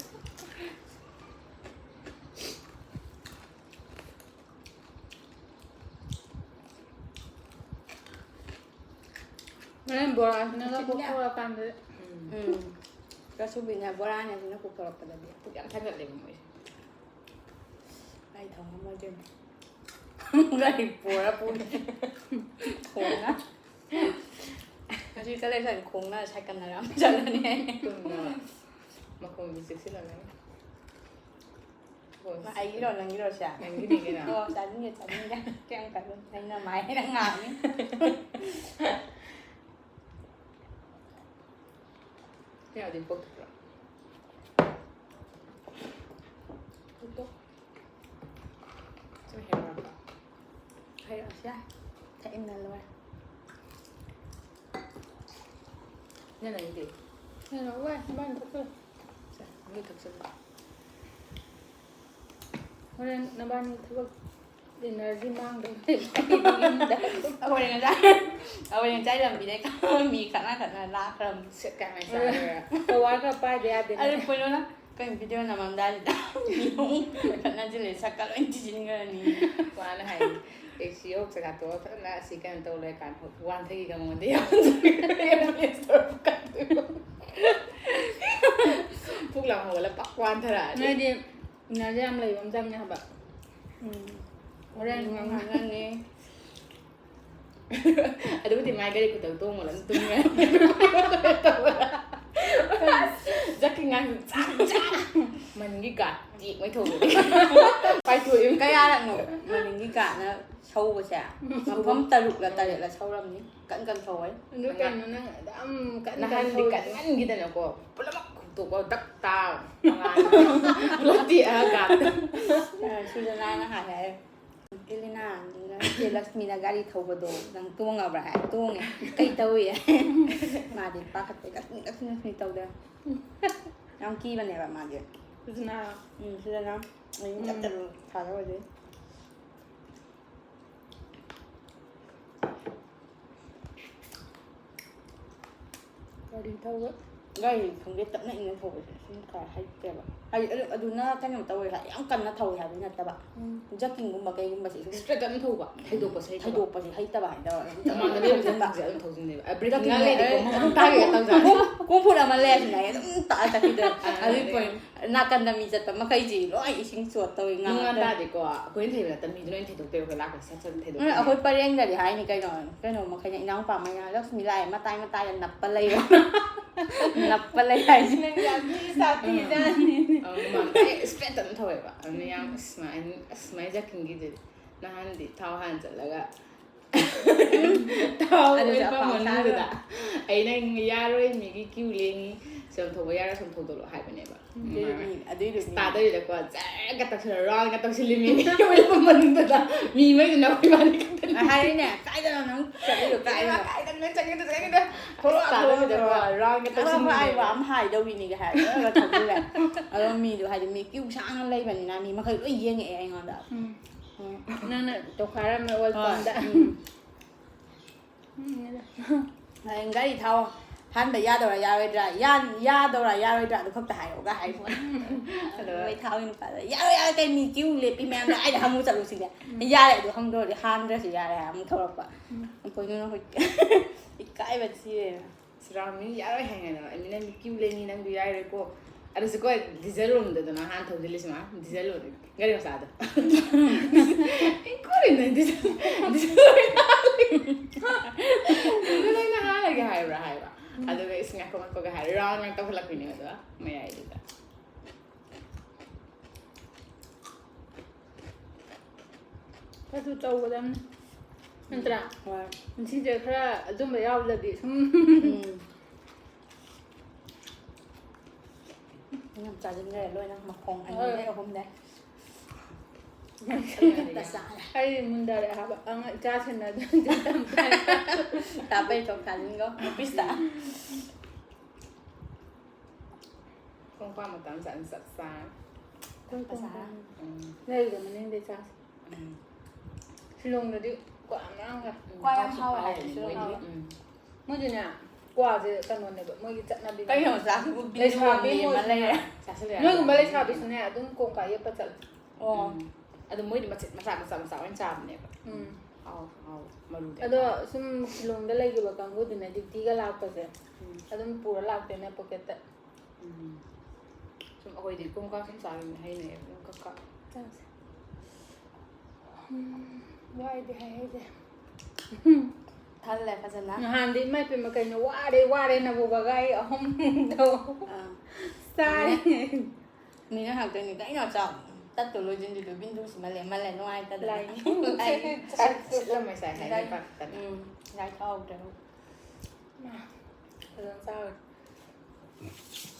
ꯍꯣꯔꯦꯟ ꯕꯣꯔꯥꯁꯤꯅꯒ ꯀꯣꯛꯊꯣꯔꯛꯀꯥꯟꯗ꯫ ꯎꯝ꯫ ꯎꯝ꯫ ꯆꯥꯁꯨꯕꯤꯅ ꯕꯣꯔꯥꯅꯦ ꯁꯤꯅ ꯀꯣꯛꯊꯣꯔꯛꯄꯗꯗꯤ꯫ ꯄꯨꯛ ꯌꯥꯝ ꯊꯟꯒꯠꯂꯦꯕ ꯃꯣꯏꯁꯦ꯫ ꯒꯥꯔꯤ ꯊꯧ ꯉꯝꯃꯣꯏꯗꯣꯏꯅꯦ꯫ ꯒꯥꯔꯤ ꯄꯣꯔ ꯄꯨꯅꯤ꯫ ꯈꯣꯡꯅ꯫ ꯉꯁꯤ ꯆꯠꯂꯦ ꯁ꯭ꯋꯥꯏꯗ ꯈꯣꯡꯅ ꯁꯥꯏꯀꯜꯅꯔ ꯑꯃ ꯆꯠꯂꯅꯤ꯫ ꯆꯨꯝꯅ ꯃꯈꯣꯡꯁꯦ ꯆꯦꯛꯁꯤꯜꯂꯒꯅꯤ꯫ ꯍꯣꯏ꯫ ꯑꯩꯒꯤꯔꯣ, ꯅꯪꯒꯤꯔꯣ ꯁꯦ? ꯅꯪꯒꯤꯅꯤ ꯀꯩꯅꯣ꯫ ꯑꯣ, ꯆꯥꯅꯤꯡꯉꯦ, ꯆꯥꯅꯤꯡꯉꯦ꯫ ꯀꯌꯥꯝ ꯀꯜꯂꯨ? ꯑꯩꯅ ꯃꯥꯏ ꯍꯦꯟꯅ ꯉꯥꯡꯉꯤ꯫ ꯀꯌꯥꯗꯤ ꯄꯣꯛꯇ꯭ꯔꯣ? ꯄꯣꯛꯇꯣ꯫ ꯁꯨꯝ ꯍꯦꯛ ꯋꯥꯠꯄ꯫ ꯍꯩꯔꯛꯑꯁꯨ ꯌꯥꯏ꯫ ꯊꯛꯏꯅ ꯂꯣꯏꯔꯦ꯫ ꯅꯪ ꯅꯪꯒꯤꯗꯤ? ꯅꯪ ꯂꯧꯔꯣꯏ, ꯏꯕꯥꯅꯤ ꯊꯛꯆꯜꯂꯣ꯫ ꯁꯦ, ꯅꯪꯒꯤ ꯊꯛꯆꯜꯂꯣ꯫ ꯍꯣꯔꯦꯟ ꯅꯕꯥꯅꯤ ꯊꯕꯛ energy ꯃꯥꯡꯗꯧ ꯂꯩ꯫ ꯑꯩꯈꯣꯏ ꯉꯁꯥꯏ, ꯑꯩꯈꯣꯏ ꯉꯁꯥꯏ ꯂꯝꯕꯤꯗꯩ ꯃꯤ ꯈꯠꯅ ꯈꯠꯅ ꯂꯥꯛꯈ꯭ꯔꯕꯅꯤ꯫ ꯁꯦꯠ ꯀꯥꯏ ꯃꯥꯏ ꯆꯥꯔꯒ꯫ ꯄꯋꯥꯔ ꯈꯔ ꯄꯥꯏꯗ ꯌꯥꯗꯦ꯫ ꯑꯗꯨ ꯀꯩꯅꯣꯅ ꯀꯩꯅꯣ video ꯅꯝꯃꯝꯗꯥꯏꯁꯤꯗ ꯃꯤ ꯑꯍꯨꯝ ꯈꯠꯅꯁꯤꯜꯂꯦ, ꯁꯛꯀ ꯂꯣꯏ ꯊꯤꯖꯤꯟꯈ꯭ꯔꯅꯤ꯫ ꯃꯥꯅ ꯍꯥꯏ, ꯑꯩ ꯁꯤ ꯌꯧ ꯆꯥꯛꯆꯥ ꯇꯣꯛꯑ ꯐꯖꯅ ꯑꯁꯤ ꯀꯩꯅꯣ ꯇꯧ ꯂꯩꯔꯀꯥꯟꯗ ꯋꯥꯟꯊꯒꯤꯒ ꯃꯉꯣꯟꯗ ꯌꯥꯝ ꯄꯨꯂꯤꯁ ꯇꯧꯔ ꯀꯥꯟꯗ꯫ ꯄꯨꯛ ꯂꯥꯝ ꯍꯧꯒꯠꯂ ꯄꯥꯛ ꯋꯥꯟꯊꯔꯛꯑꯗꯤ꯫ ꯅꯣꯏꯗꯤ energy ꯌꯥꯝ ꯂꯩꯕ ꯑꯃ ꯆꯪꯉꯦ ꯍꯥꯏꯕ꯫ ꯎꯝ꯫ ꯍꯣꯔꯦꯟ ꯎꯝ, ꯉꯥꯡꯅ-, ꯉꯥꯡꯅꯅꯤ꯫ ꯑꯗꯨꯕꯨꯗꯤ ꯃꯥꯏ ꯒꯥꯔꯤ ꯈꯨꯇꯧ ꯇꯣꯡꯉꯒ ꯑꯗꯨꯝ ꯇꯨꯝꯈ꯭ꯔꯅꯤ꯫ ꯖꯛꯀꯤ ꯉꯥꯡ ꯆꯥꯛ ꯆꯥꯛ ꯃꯅꯤꯡꯒꯤ ꯒꯥ ꯇꯦꯛꯉꯩ ꯊꯧꯕꯅꯦ꯫ ꯄꯥꯏꯊꯣꯛꯏ꯫ ꯀꯌꯥꯔꯛꯅꯣ ꯃꯅꯤꯡꯒꯤ ꯒꯥꯅ ꯁꯧꯕꯁꯦ? ꯃꯐꯝ ꯇꯔꯨꯛꯂ ꯇꯔꯦꯠꯂ ꯁꯧꯔꯝꯅꯤ꯫ ꯀꯟ ꯀꯟ ꯁꯧꯋꯦ꯫ ꯑꯗꯨ ꯀꯩꯅꯣ ꯅꯪ ꯑꯗꯨꯝ ꯀꯟ ꯀꯟ ꯅꯍꯥꯟꯗꯤ ꯁꯧꯔꯤꯁꯦ? ꯀꯟꯃꯟꯈꯤꯗꯅꯀꯣ ꯄꯨꯂꯞ ꯈꯨꯝꯇꯣꯛꯄ ꯗꯛ ꯇꯥ꯫ ꯄꯨꯂꯞ ꯇꯦꯛꯑꯒ ꯒꯥ꯫ ꯑ, ꯁꯨꯖꯅꯥꯅ ꯍꯥꯏ ꯍꯥꯏ꯫ "ꯏꯂꯤꯅꯥ, ꯅꯪ ꯆꯦ ꯂꯛꯁꯃꯤꯅ ꯒꯥꯔꯤ ꯊꯧꯕꯗꯣ ꯅꯪ ꯇꯣꯡꯉꯕ꯭ꯔꯥ?" ꯍꯥꯏ, "ꯇꯣꯡꯉꯦ꯫ ꯀꯩ ꯇꯧꯏ?" ꯃꯥꯗꯤ ꯄꯥꯈꯠꯄꯩ ꯂꯛꯁꯃꯤ, ꯂꯛꯁꯃꯤ, ꯂꯛꯁꯃꯤ ꯇꯧꯗ꯫ ꯌꯥꯝ ꯀꯤꯕꯅꯦꯕ ꯃꯥꯗꯤ꯫ ꯁꯨꯖꯅꯥ꯫ ꯎꯝ, ꯁꯨꯖꯅꯥ꯫ ꯑꯩ ꯎꯝ꯫ ꯆꯞ ꯆꯞ ꯊꯥꯖꯕꯗꯤ꯫ ꯒꯥꯔꯤ ꯊꯧꯕ꯫ ꯒꯥꯔꯤ ꯈꯪꯗꯦ, ꯇꯞꯅ ꯏꯪꯅ ꯊꯧꯕꯁꯦ ꯁꯨꯝ ꯈꯔ ꯍꯩꯇꯦꯕ꯫ ꯍꯥꯏꯗꯤ ꯑꯗꯨ, ꯑꯗꯨꯅ ꯀꯩꯅꯣ ꯇꯧꯋꯦ ꯍꯥꯏ, ꯌꯥꯝ ꯀꯟꯅ ꯊꯧꯋꯦ ꯍꯥꯏꯕꯗꯤ ꯅꯠꯇꯕ꯫ ꯎꯝ꯫ ꯖꯛꯀꯤꯡꯒꯨꯝꯕ ꯀꯩꯒꯨꯝꯕꯁꯦ ꯁꯨꯝ ꯁ꯭ꯇ꯭ꯔꯦꯠ ꯑꯗꯨꯝ ꯊꯧꯕ, ꯊꯩꯗꯣꯛꯄꯁꯦ ꯍꯩꯇꯕ꯫ ꯊꯩꯗꯣꯛꯄꯁꯦ ꯍꯩꯇꯕ ꯍꯥꯏꯇꯥꯔꯦ꯫ ꯑꯗꯨꯝ ꯃꯃꯥꯡꯗ ꯂꯩꯕ ꯊꯧꯖꯤꯟꯕ꯫ ꯖꯛꯀꯤꯡꯁꯦ ꯑꯗꯨꯝ ꯊꯧꯖꯤꯟꯗꯦꯕ꯫ ꯑ, ꯕ꯭ꯔꯦꯛꯀꯤꯡ ꯖꯛꯀꯤꯡ ꯉꯥꯛ ꯂꯩꯔꯗꯤꯀꯣ ꯑꯦ, ꯃꯃꯥꯡ ꯑꯗꯨꯝ ꯇꯥꯒꯦ ꯇꯧꯖꯥꯠꯅꯤ꯫ ꯀꯣꯝ-, ꯀꯣꯝ ꯐꯨꯠ ꯑꯃ ꯂꯩꯔꯁꯨꯅꯦ, ꯑꯩ ꯑꯗꯨꯝ ꯇꯥꯛꯑ ꯆꯠꯈꯤꯗꯣꯏꯅꯦ꯫ ꯑꯥ, ꯑꯗꯨꯒꯤ ꯑꯗꯩ ꯄꯣꯏꯟ ꯅꯥꯀꯟꯗ ꯃꯤ ꯆꯠꯄ ꯃꯈꯩꯁꯤ ꯂꯣꯏ ꯏꯁꯤꯡ ꯆꯣꯠꯇꯧꯔꯤ ꯅꯨꯡꯉꯥꯟ ꯉꯥꯛꯇ꯫ ꯇꯥꯔꯗꯤꯀꯣ, ꯑꯩꯈꯣꯏꯅ ꯊꯩꯕ ꯅꯠꯇꯕ ꯃꯤꯗꯨꯅ ꯑꯣꯏꯅ ꯊꯩꯗꯣꯛꯇꯣꯏꯕ, ꯑꯩꯈꯣꯏ ꯂꯥꯛꯄꯁꯦ ꯁꯠ ꯁꯠ ꯊꯩꯗꯣꯛ ꯎꯝ, ꯑꯩꯈꯣꯏ ꯄꯔꯦꯡꯗꯗꯤ ꯍꯥꯏꯅꯤ ꯀꯩꯅꯣ, ꯀꯩꯅꯣ ꯃꯈꯩꯅ, ꯏꯅꯥꯎꯄꯥ ꯃꯈꯩꯅ, "ꯂꯛꯁꯃꯤ ꯂꯥꯛꯑꯦ, ꯃꯇꯥꯏ ꯃꯇꯥꯏꯗ ꯅꯞꯄ ꯂꯩꯌꯣ꯫" ꯅꯞꯄ ꯂꯩ ꯍꯥꯏꯁꯦ꯫ ꯅꯪ ꯌꯥꯝ ꯊꯤ ꯁꯥꯊꯤꯖꯥꯠꯅꯤ꯫ ꯑ, ꯃꯃꯥꯡꯗ ꯑꯩ ꯏꯁꯇ꯭ꯔꯦꯠꯇ ꯑꯗꯨꯝ ꯊꯧꯋꯦꯕ꯫ ꯑꯗꯨꯅ ꯌꯥꯝ, "ꯑꯁ, ꯃꯥ, ꯑꯁ, ꯃꯥꯏ ꯖꯛꯀꯤꯡꯒꯤꯗꯨꯗꯤ ꯅꯍꯥꯟꯗꯤ ꯊꯥꯎ ꯍꯥꯟ ꯆꯠꯂꯒ ꯊꯥꯎ ꯑꯗꯨꯁꯨ ꯑꯣꯏꯜ ꯄꯝ ꯑꯐꯥꯎ ꯃꯅꯨꯡꯗꯨꯗ ꯁꯥꯔꯣꯏ꯫ ꯑꯩꯅ ꯌꯥꯔꯣꯏ, ꯃꯤꯒꯤ ꯀ꯭ꯌꯨ ꯂꯦꯡꯉꯤ, ꯁꯨꯝ ꯊꯧꯕ ꯌꯥꯔꯣꯏ, ꯁꯨꯝ ꯊꯧꯗꯣꯛꯂꯛꯑꯣ" ꯍꯥꯏꯕꯅꯦꯕ꯫ ꯑꯗꯨꯏꯗꯨ ꯃꯤ, ꯑꯗꯨꯏꯗꯨ ꯃꯤ꯫ ꯇꯥꯗꯣꯏꯗꯀꯣ, ꯖꯔꯒ ꯇꯛꯁꯤꯜꯂ, ꯔꯥꯎꯟꯒ ꯇꯧꯁꯤꯜꯂꯤꯃꯤ꯫ ꯑꯣꯏꯜ ꯄꯝ ꯃꯅꯨꯡꯗꯨꯗ ꯃꯤ ꯃꯩꯗꯨꯅ ꯑꯩꯈꯣꯏ ꯏꯕꯥꯅꯤ ꯈꯛꯇꯅꯤ꯫ ꯑ, ꯍꯥꯏꯔꯤꯅꯦ, "ꯀꯥꯏꯗꯅꯣ ꯅꯪ ꯆꯠꯂꯤꯗꯣ? ꯀꯥꯏꯗꯅꯣ?" ꯀꯥꯏꯗꯅꯣ ꯅꯪ ꯆꯠꯂꯤꯗꯣ? ꯆꯠꯂꯤꯗꯣ? ꯊꯣꯛꯂꯛꯑꯣ, ꯇꯥꯗꯣꯏꯗꯀꯣ, ꯊꯣꯛꯂꯛꯑꯣ꯫ ꯔꯥꯎꯟꯒ ꯑꯗꯣ ꯍꯣꯏ, ꯇꯧꯁꯤꯜꯂꯤꯃꯤ꯫ ꯑꯩ ꯋꯥ ꯑꯃ ꯍꯥꯏꯗꯧꯒꯤꯅꯤꯒ ꯍꯥꯏꯔꯒ ꯊꯧꯖꯤꯜꯂꯦ꯫ ꯑꯗꯣ ꯃꯤꯗꯣ ꯍꯥꯏꯗꯤ ꯃꯤ ꯀ꯭ꯌꯨ ꯁꯥꯡꯅ ꯂꯩꯕꯅꯤꯅ ꯃꯤ ꯃꯈꯩ ꯂꯣꯏ ꯌꯦꯡꯉꯛꯑꯦ ꯑꯩꯉꯣꯟꯗ꯫ ꯎꯝ꯫ ꯎꯝ꯫ ꯅꯪꯅ ꯇꯧꯈꯥꯏꯔꯝꯃꯦ ꯑꯣꯏꯜ ꯍꯣꯏ꯫ ꯄꯝꯗ꯫ ꯎꯝ꯫ ꯎꯝ꯫ ꯍꯌꯦꯡ ꯒꯥꯔꯤ ꯊꯥꯎ ꯍꯥꯟꯕ ꯌꯥꯗꯧꯔꯥ ꯌꯥꯔꯣꯏꯗ꯭ꯔꯥ? ꯌꯥ-, ꯌꯥꯗꯧꯔꯥ ꯌꯥꯔꯣꯏꯗ꯭ꯔꯥ ꯑꯗꯨ ꯈꯛꯇ ꯍꯥꯏꯔꯛꯑꯣꯒ ꯍꯥꯏꯕ꯫ ꯑꯗꯨꯒ ꯃꯣꯏ ꯊꯥꯎꯒꯤ ꯅꯨꯄꯥꯗ, "ꯌꯥꯔꯣꯏ, ꯌꯥꯔꯣꯏ, ꯀꯩ ꯃꯤ ꯀ꯭ꯌꯨ ꯂꯦꯞꯄꯤ ꯃꯌꯥꯝꯗꯣ ꯑꯩꯗ ꯍꯪꯉꯨ ꯆꯠꯂꯨꯁꯤꯅꯦ꯫ ꯌꯥꯔꯦ, ꯑꯗꯨ ꯍꯪꯗꯧꯔꯗꯤ ꯍꯥꯟꯗ꯭ꯔꯁꯨ ꯌꯥꯔꯦ" ꯍꯥꯏꯔ ꯑꯃꯨꯛ ꯊꯧꯔꯛꯄ꯫ ꯎꯝ꯫ ꯑꯩꯈꯣꯏꯅ ꯍꯧꯖꯤꯛ ꯏꯀꯥꯏꯕ ꯁꯤꯔꯦ꯫ ꯁꯤꯔꯥ ꯃꯤ ꯌꯥꯔꯣꯏ ꯍꯥꯏꯉꯥꯏꯗ, "ꯑꯩ ꯃꯤ ꯅꯪ ꯀ꯭ꯌꯨ ꯂꯦꯡꯉꯤ, ꯅꯪꯗꯨ ꯌꯥꯔꯣꯏꯀꯣ"꯫ ꯑꯗꯨꯁꯨ ꯀꯣ, ꯗꯤꯖꯜ ꯂꯣꯝꯗꯗꯅ ꯍꯥꯟꯅ ꯊꯧꯖꯤꯜꯂꯤꯁꯤ ꯃꯥ, ꯗꯤꯖꯜ ꯂꯣꯝꯗ꯫ ꯒꯥꯔꯤ ꯃꯆꯥꯗꯣ꯫ ꯑꯩ ꯀꯣꯔꯤꯅꯣ ꯗꯤꯖꯜ, ꯗꯤꯖꯜ ꯑꯣꯏꯅ ꯍꯥꯜꯂꯦ꯫ ꯗꯤꯖꯜ ꯑꯣꯏꯅ ꯍꯥꯜꯂꯒꯦ ꯍꯥꯏꯕ꯭ꯔꯥ ꯍꯥꯏꯕ꯫ ꯑꯗꯨꯒ ꯏꯁꯤꯡ ꯉꯥꯏꯈꯣ ꯉꯥꯏꯈꯣꯒ ꯍꯥꯏꯔ ꯔꯥꯎꯟ ꯉꯥꯛ ꯇꯧꯈꯠꯂꯛꯄꯤꯅꯦꯕ ꯑꯗꯨꯒ ꯃꯌꯥꯏꯗꯨꯗ꯫ ꯑꯗꯨ ꯇꯧꯒꯗꯕꯅꯤ ꯅꯠꯇ꯭ꯔꯥ? ꯍꯣꯏ꯫ ꯄꯨꯟꯁꯤꯁꯦ ꯈꯔ ꯑꯗꯨꯝꯕ ꯌꯥꯎꯗ꯭ꯔꯗꯤ ꯁꯨꯝ ꯌꯥꯝ ꯆꯥꯁꯤꯟꯈ꯭ꯔꯦ ꯂꯣꯏꯅ ꯃꯈꯣꯡ ꯑꯅꯤꯗꯩ ꯑꯍꯨꯝꯗꯩ꯫ ꯇ ꯆꯥꯔꯦ꯫ ꯑꯩ ꯃꯨꯟꯗꯔꯦ ꯍꯥꯏꯕ ꯑꯉꯥꯡ ꯏꯆꯥ ꯁꯦꯟꯅꯗꯣꯏ ꯇꯝ ꯇꯥꯏ꯫ ꯇꯥꯕꯩ ꯊꯣꯛ ꯊꯥꯖꯤꯟꯈꯣ ꯑꯣꯐꯤꯁꯇ꯫ ꯀꯣꯡꯀꯥ ꯃꯇꯝ ꯆꯥꯅ ꯆꯞ ꯆꯥꯔꯦ꯫ ꯄꯩꯁꯥ꯫ ꯎꯝ꯫ ꯂꯩꯗꯣ ꯃꯅꯤꯡꯗꯩ ꯆꯥꯁꯦ꯫ ꯎꯝ꯫ ꯁꯤꯂꯣꯡꯗꯗꯤ ꯀ꯭ꯋꯥ ꯌꯥꯝ ꯉꯥꯡꯒ꯫ ꯀ꯭ꯋꯥ ꯌꯥꯝ ꯍꯥꯎꯋꯦ ꯍꯥꯏꯕꯅꯤ ꯃꯣꯏꯗꯤ꯫ ꯁꯤꯂꯣꯡꯗ꯫ ꯎꯝ꯫ ꯃꯣꯏꯗꯤꯅꯦ ꯀ꯭ꯋꯥꯁꯦ ꯀꯩꯅꯣꯅꯦꯕ ꯃꯣꯏꯒꯤ ꯆꯠꯅꯕꯤ꯫ ꯀꯩꯅꯣ ꯃꯆꯥꯁꯤꯕꯨ ꯂꯩꯁꯥꯕꯤ ꯕꯤꯖꯨ ꯑꯃ ꯃꯣꯏꯁꯤꯅ ꯂꯩꯔꯦ꯫ ꯆꯥꯁꯤꯜꯂꯦ ꯍꯥꯏꯕ꯫ ꯅꯣꯏꯒꯨꯝꯕ ꯂꯩꯁꯥꯕꯤꯁꯨꯅꯦ ꯑꯗꯨꯝ ꯀꯣꯡꯀꯥ ꯌꯦꯞꯄ ꯆꯠꯂꯦ꯫ ꯑꯣ꯫ ꯎꯝ꯫ ꯑꯗꯣ ꯃꯣꯏꯗꯤ ꯃꯆꯦꯠ ꯃꯆꯥ ꯃꯆꯥ ꯃꯆꯥ ꯑꯣꯏꯅ ꯆꯥꯕꯅꯦꯕ꯫ ꯎꯝ꯫ ꯍꯥꯎ ꯍꯥꯎ ꯃꯔꯨꯗꯤ꯫ ꯑꯗꯣ ꯁꯨꯝ ꯁꯤꯂꯣꯡꯗ ꯂꯩꯈꯤꯕ ꯀꯥꯡꯕꯨꯗꯨꯅ ꯗ꯭ꯌꯨꯇꯤꯒ ꯂꯥꯛꯄꯁꯦ ꯎꯝ꯫ ꯑꯗꯨꯝ ꯄꯨꯔ ꯂꯥꯛꯇꯣꯏꯅꯦ ꯄꯣꯀꯦꯠꯇ꯫ ꯎꯝ꯫ ꯁꯨꯝ ꯑꯩꯈꯣꯏꯗꯤ ꯀꯣꯡꯀꯥ ꯁꯨꯝ ꯆꯥꯈꯤꯕꯅ ꯍꯩꯅꯩꯌꯦꯕ ꯑꯗꯨꯝ ꯀꯛ ꯀꯛ꯫ ꯆꯥꯁꯦ꯫ ꯎꯝ, ꯋꯥꯏꯗꯤ ꯍꯥꯏꯍꯩꯗꯦ꯫ ꯊꯜꯂꯦ ꯐꯖꯅ꯫ ꯅꯍꯥꯟꯗꯤ ꯏꯃꯥ ꯏꯄꯦꯝꯃ ꯀꯩꯅꯣ ꯋꯥꯔꯦ ꯋꯥꯔꯦꯅꯕꯨ ꯕꯒꯥꯏ ꯑꯍꯨꯝꯗꯣ ꯑꯥ꯫ ꯆꯥꯔꯦ꯫ ꯃꯤꯅ ꯍꯥꯏꯔꯛꯇꯣꯏꯅꯤ ꯀꯩꯅꯣ ꯆꯥꯎ ꯇꯠꯇꯣ ꯂꯣꯏꯁꯤꯟꯗ꯭ꯔꯤꯗꯣ ꯕꯤꯟꯗꯨꯁꯤ ꯃꯜꯂꯦ ꯃꯜꯂꯦ ꯅꯨꯡꯉꯥꯏꯇꯗꯅ꯫ ꯂꯥꯏ꯫ ꯂꯥꯏ꯫ ꯁꯤꯠꯂꯝꯃꯣꯏ ꯁꯥꯏ ꯍꯥꯏꯅ ꯂꯥꯏ꯫ ꯄꯥꯛꯇꯅ꯫ ꯎꯝ ꯂꯥꯏ ꯊꯥꯎꯗ꯭ꯔꯦ꯫ ꯐꯖꯅ ꯆꯥꯔꯦ꯫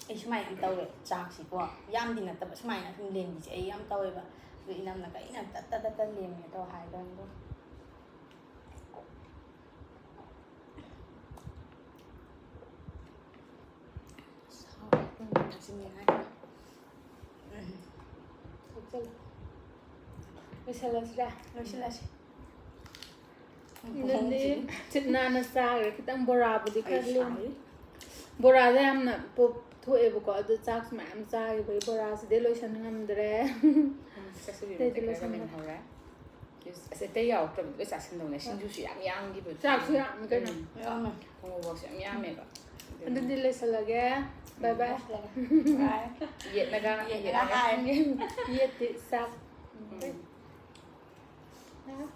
ꯑꯩ ꯁꯨꯃꯥꯏꯅ ꯌꯥꯝ ꯇꯧꯋꯦ ꯆꯥꯛꯁꯤꯀꯣ ꯌꯥꯝꯗꯤ ꯅꯠꯇꯕ ꯁꯨꯃꯥꯏꯅ ꯁꯨꯝ ꯂꯦꯝꯕꯤꯁꯦ ꯑꯩ ꯌꯥꯝ ꯇꯧꯋꯦꯕ꯫ ꯑꯗꯨ ꯏꯅꯝꯅ ꯀꯩꯅ ꯇꯠꯇ ꯇꯠꯇ ꯂꯦꯝꯃꯦ ꯇꯧ ꯍꯥꯏꯗꯣꯏꯅꯤ ꯑꯗꯨꯝ꯫ ꯊꯛꯆꯤꯟꯅꯤꯡꯉꯥꯏ꯫ ꯎꯝ꯫ ꯊꯛꯆꯜꯂꯨ꯫ ꯂꯣꯏꯁꯜꯂꯁꯤꯔꯥ? ꯂꯣꯏꯁꯤꯜꯂꯁꯤ꯫ ꯑꯗꯨꯗꯤ ꯆꯤꯠ ꯅꯥꯟꯅ ꯆꯥꯈ꯭ꯔꯦ꯫ ꯈꯤꯇꯪ ꯕꯣꯔꯥꯕꯨꯗꯤ ꯈꯔ ꯑꯩ ꯂꯦꯝꯃꯤ꯫ ꯁꯥꯏ꯫ ꯕꯣꯔꯥꯁꯦ ꯌꯥꯝꯅ ꯄꯣꯞ ꯊꯣꯛꯑꯦꯕꯀꯣ, ꯑꯗꯣ ꯆꯥꯛꯁꯨ ꯃꯌꯥꯝ ꯆꯥꯈꯤꯕꯒꯤ ꯕꯣꯔꯥꯁꯤꯗꯤ ꯂꯣꯏꯁꯟ ꯉꯝꯗ꯭ꯔꯦ꯫ ꯆꯥꯁꯤꯜꯂꯤ ꯑꯇꯩꯗꯤ ꯃꯇꯦꯛ ꯈꯔ ꯂꯣꯏꯁꯟꯕ꯫ ꯂꯦꯝꯍꯧꯔꯦ꯫ ꯑꯁ ꯑꯇꯩ ꯌꯥꯎꯔꯛꯇ꯭ꯔꯕꯗꯤ ꯂꯣꯏ ꯆꯥꯁꯤꯟꯗꯧꯅꯦ꯫ ꯁꯤꯡꯖꯨꯁꯨ ꯌꯥꯝ ꯌꯥꯡꯈꯤꯕꯗꯣ꯫ ꯆꯥꯛꯁꯨ ꯌꯥꯝꯃꯤ ꯀꯩꯅꯣ꯫ ꯎꯝ꯫ ꯌꯥꯝꯃꯦ꯫ ꯃꯣꯔꯣꯛꯁꯨ ꯌꯥꯝ ꯌꯥꯝꯃꯦꯕ꯫ ꯑꯗꯨꯗꯤ ꯂꯣꯏꯁꯜꯂꯒꯦ꯫ ꯕꯥꯏ ꯕꯥꯏ꯫ ꯕꯥꯏ꯫ ꯌꯦꯠꯅꯒ ꯌꯦꯠꯅꯒ ꯍꯥꯏ꯫ ꯌꯦꯠꯇꯤ ꯆꯥꯛ꯫ ꯎꯝ꯫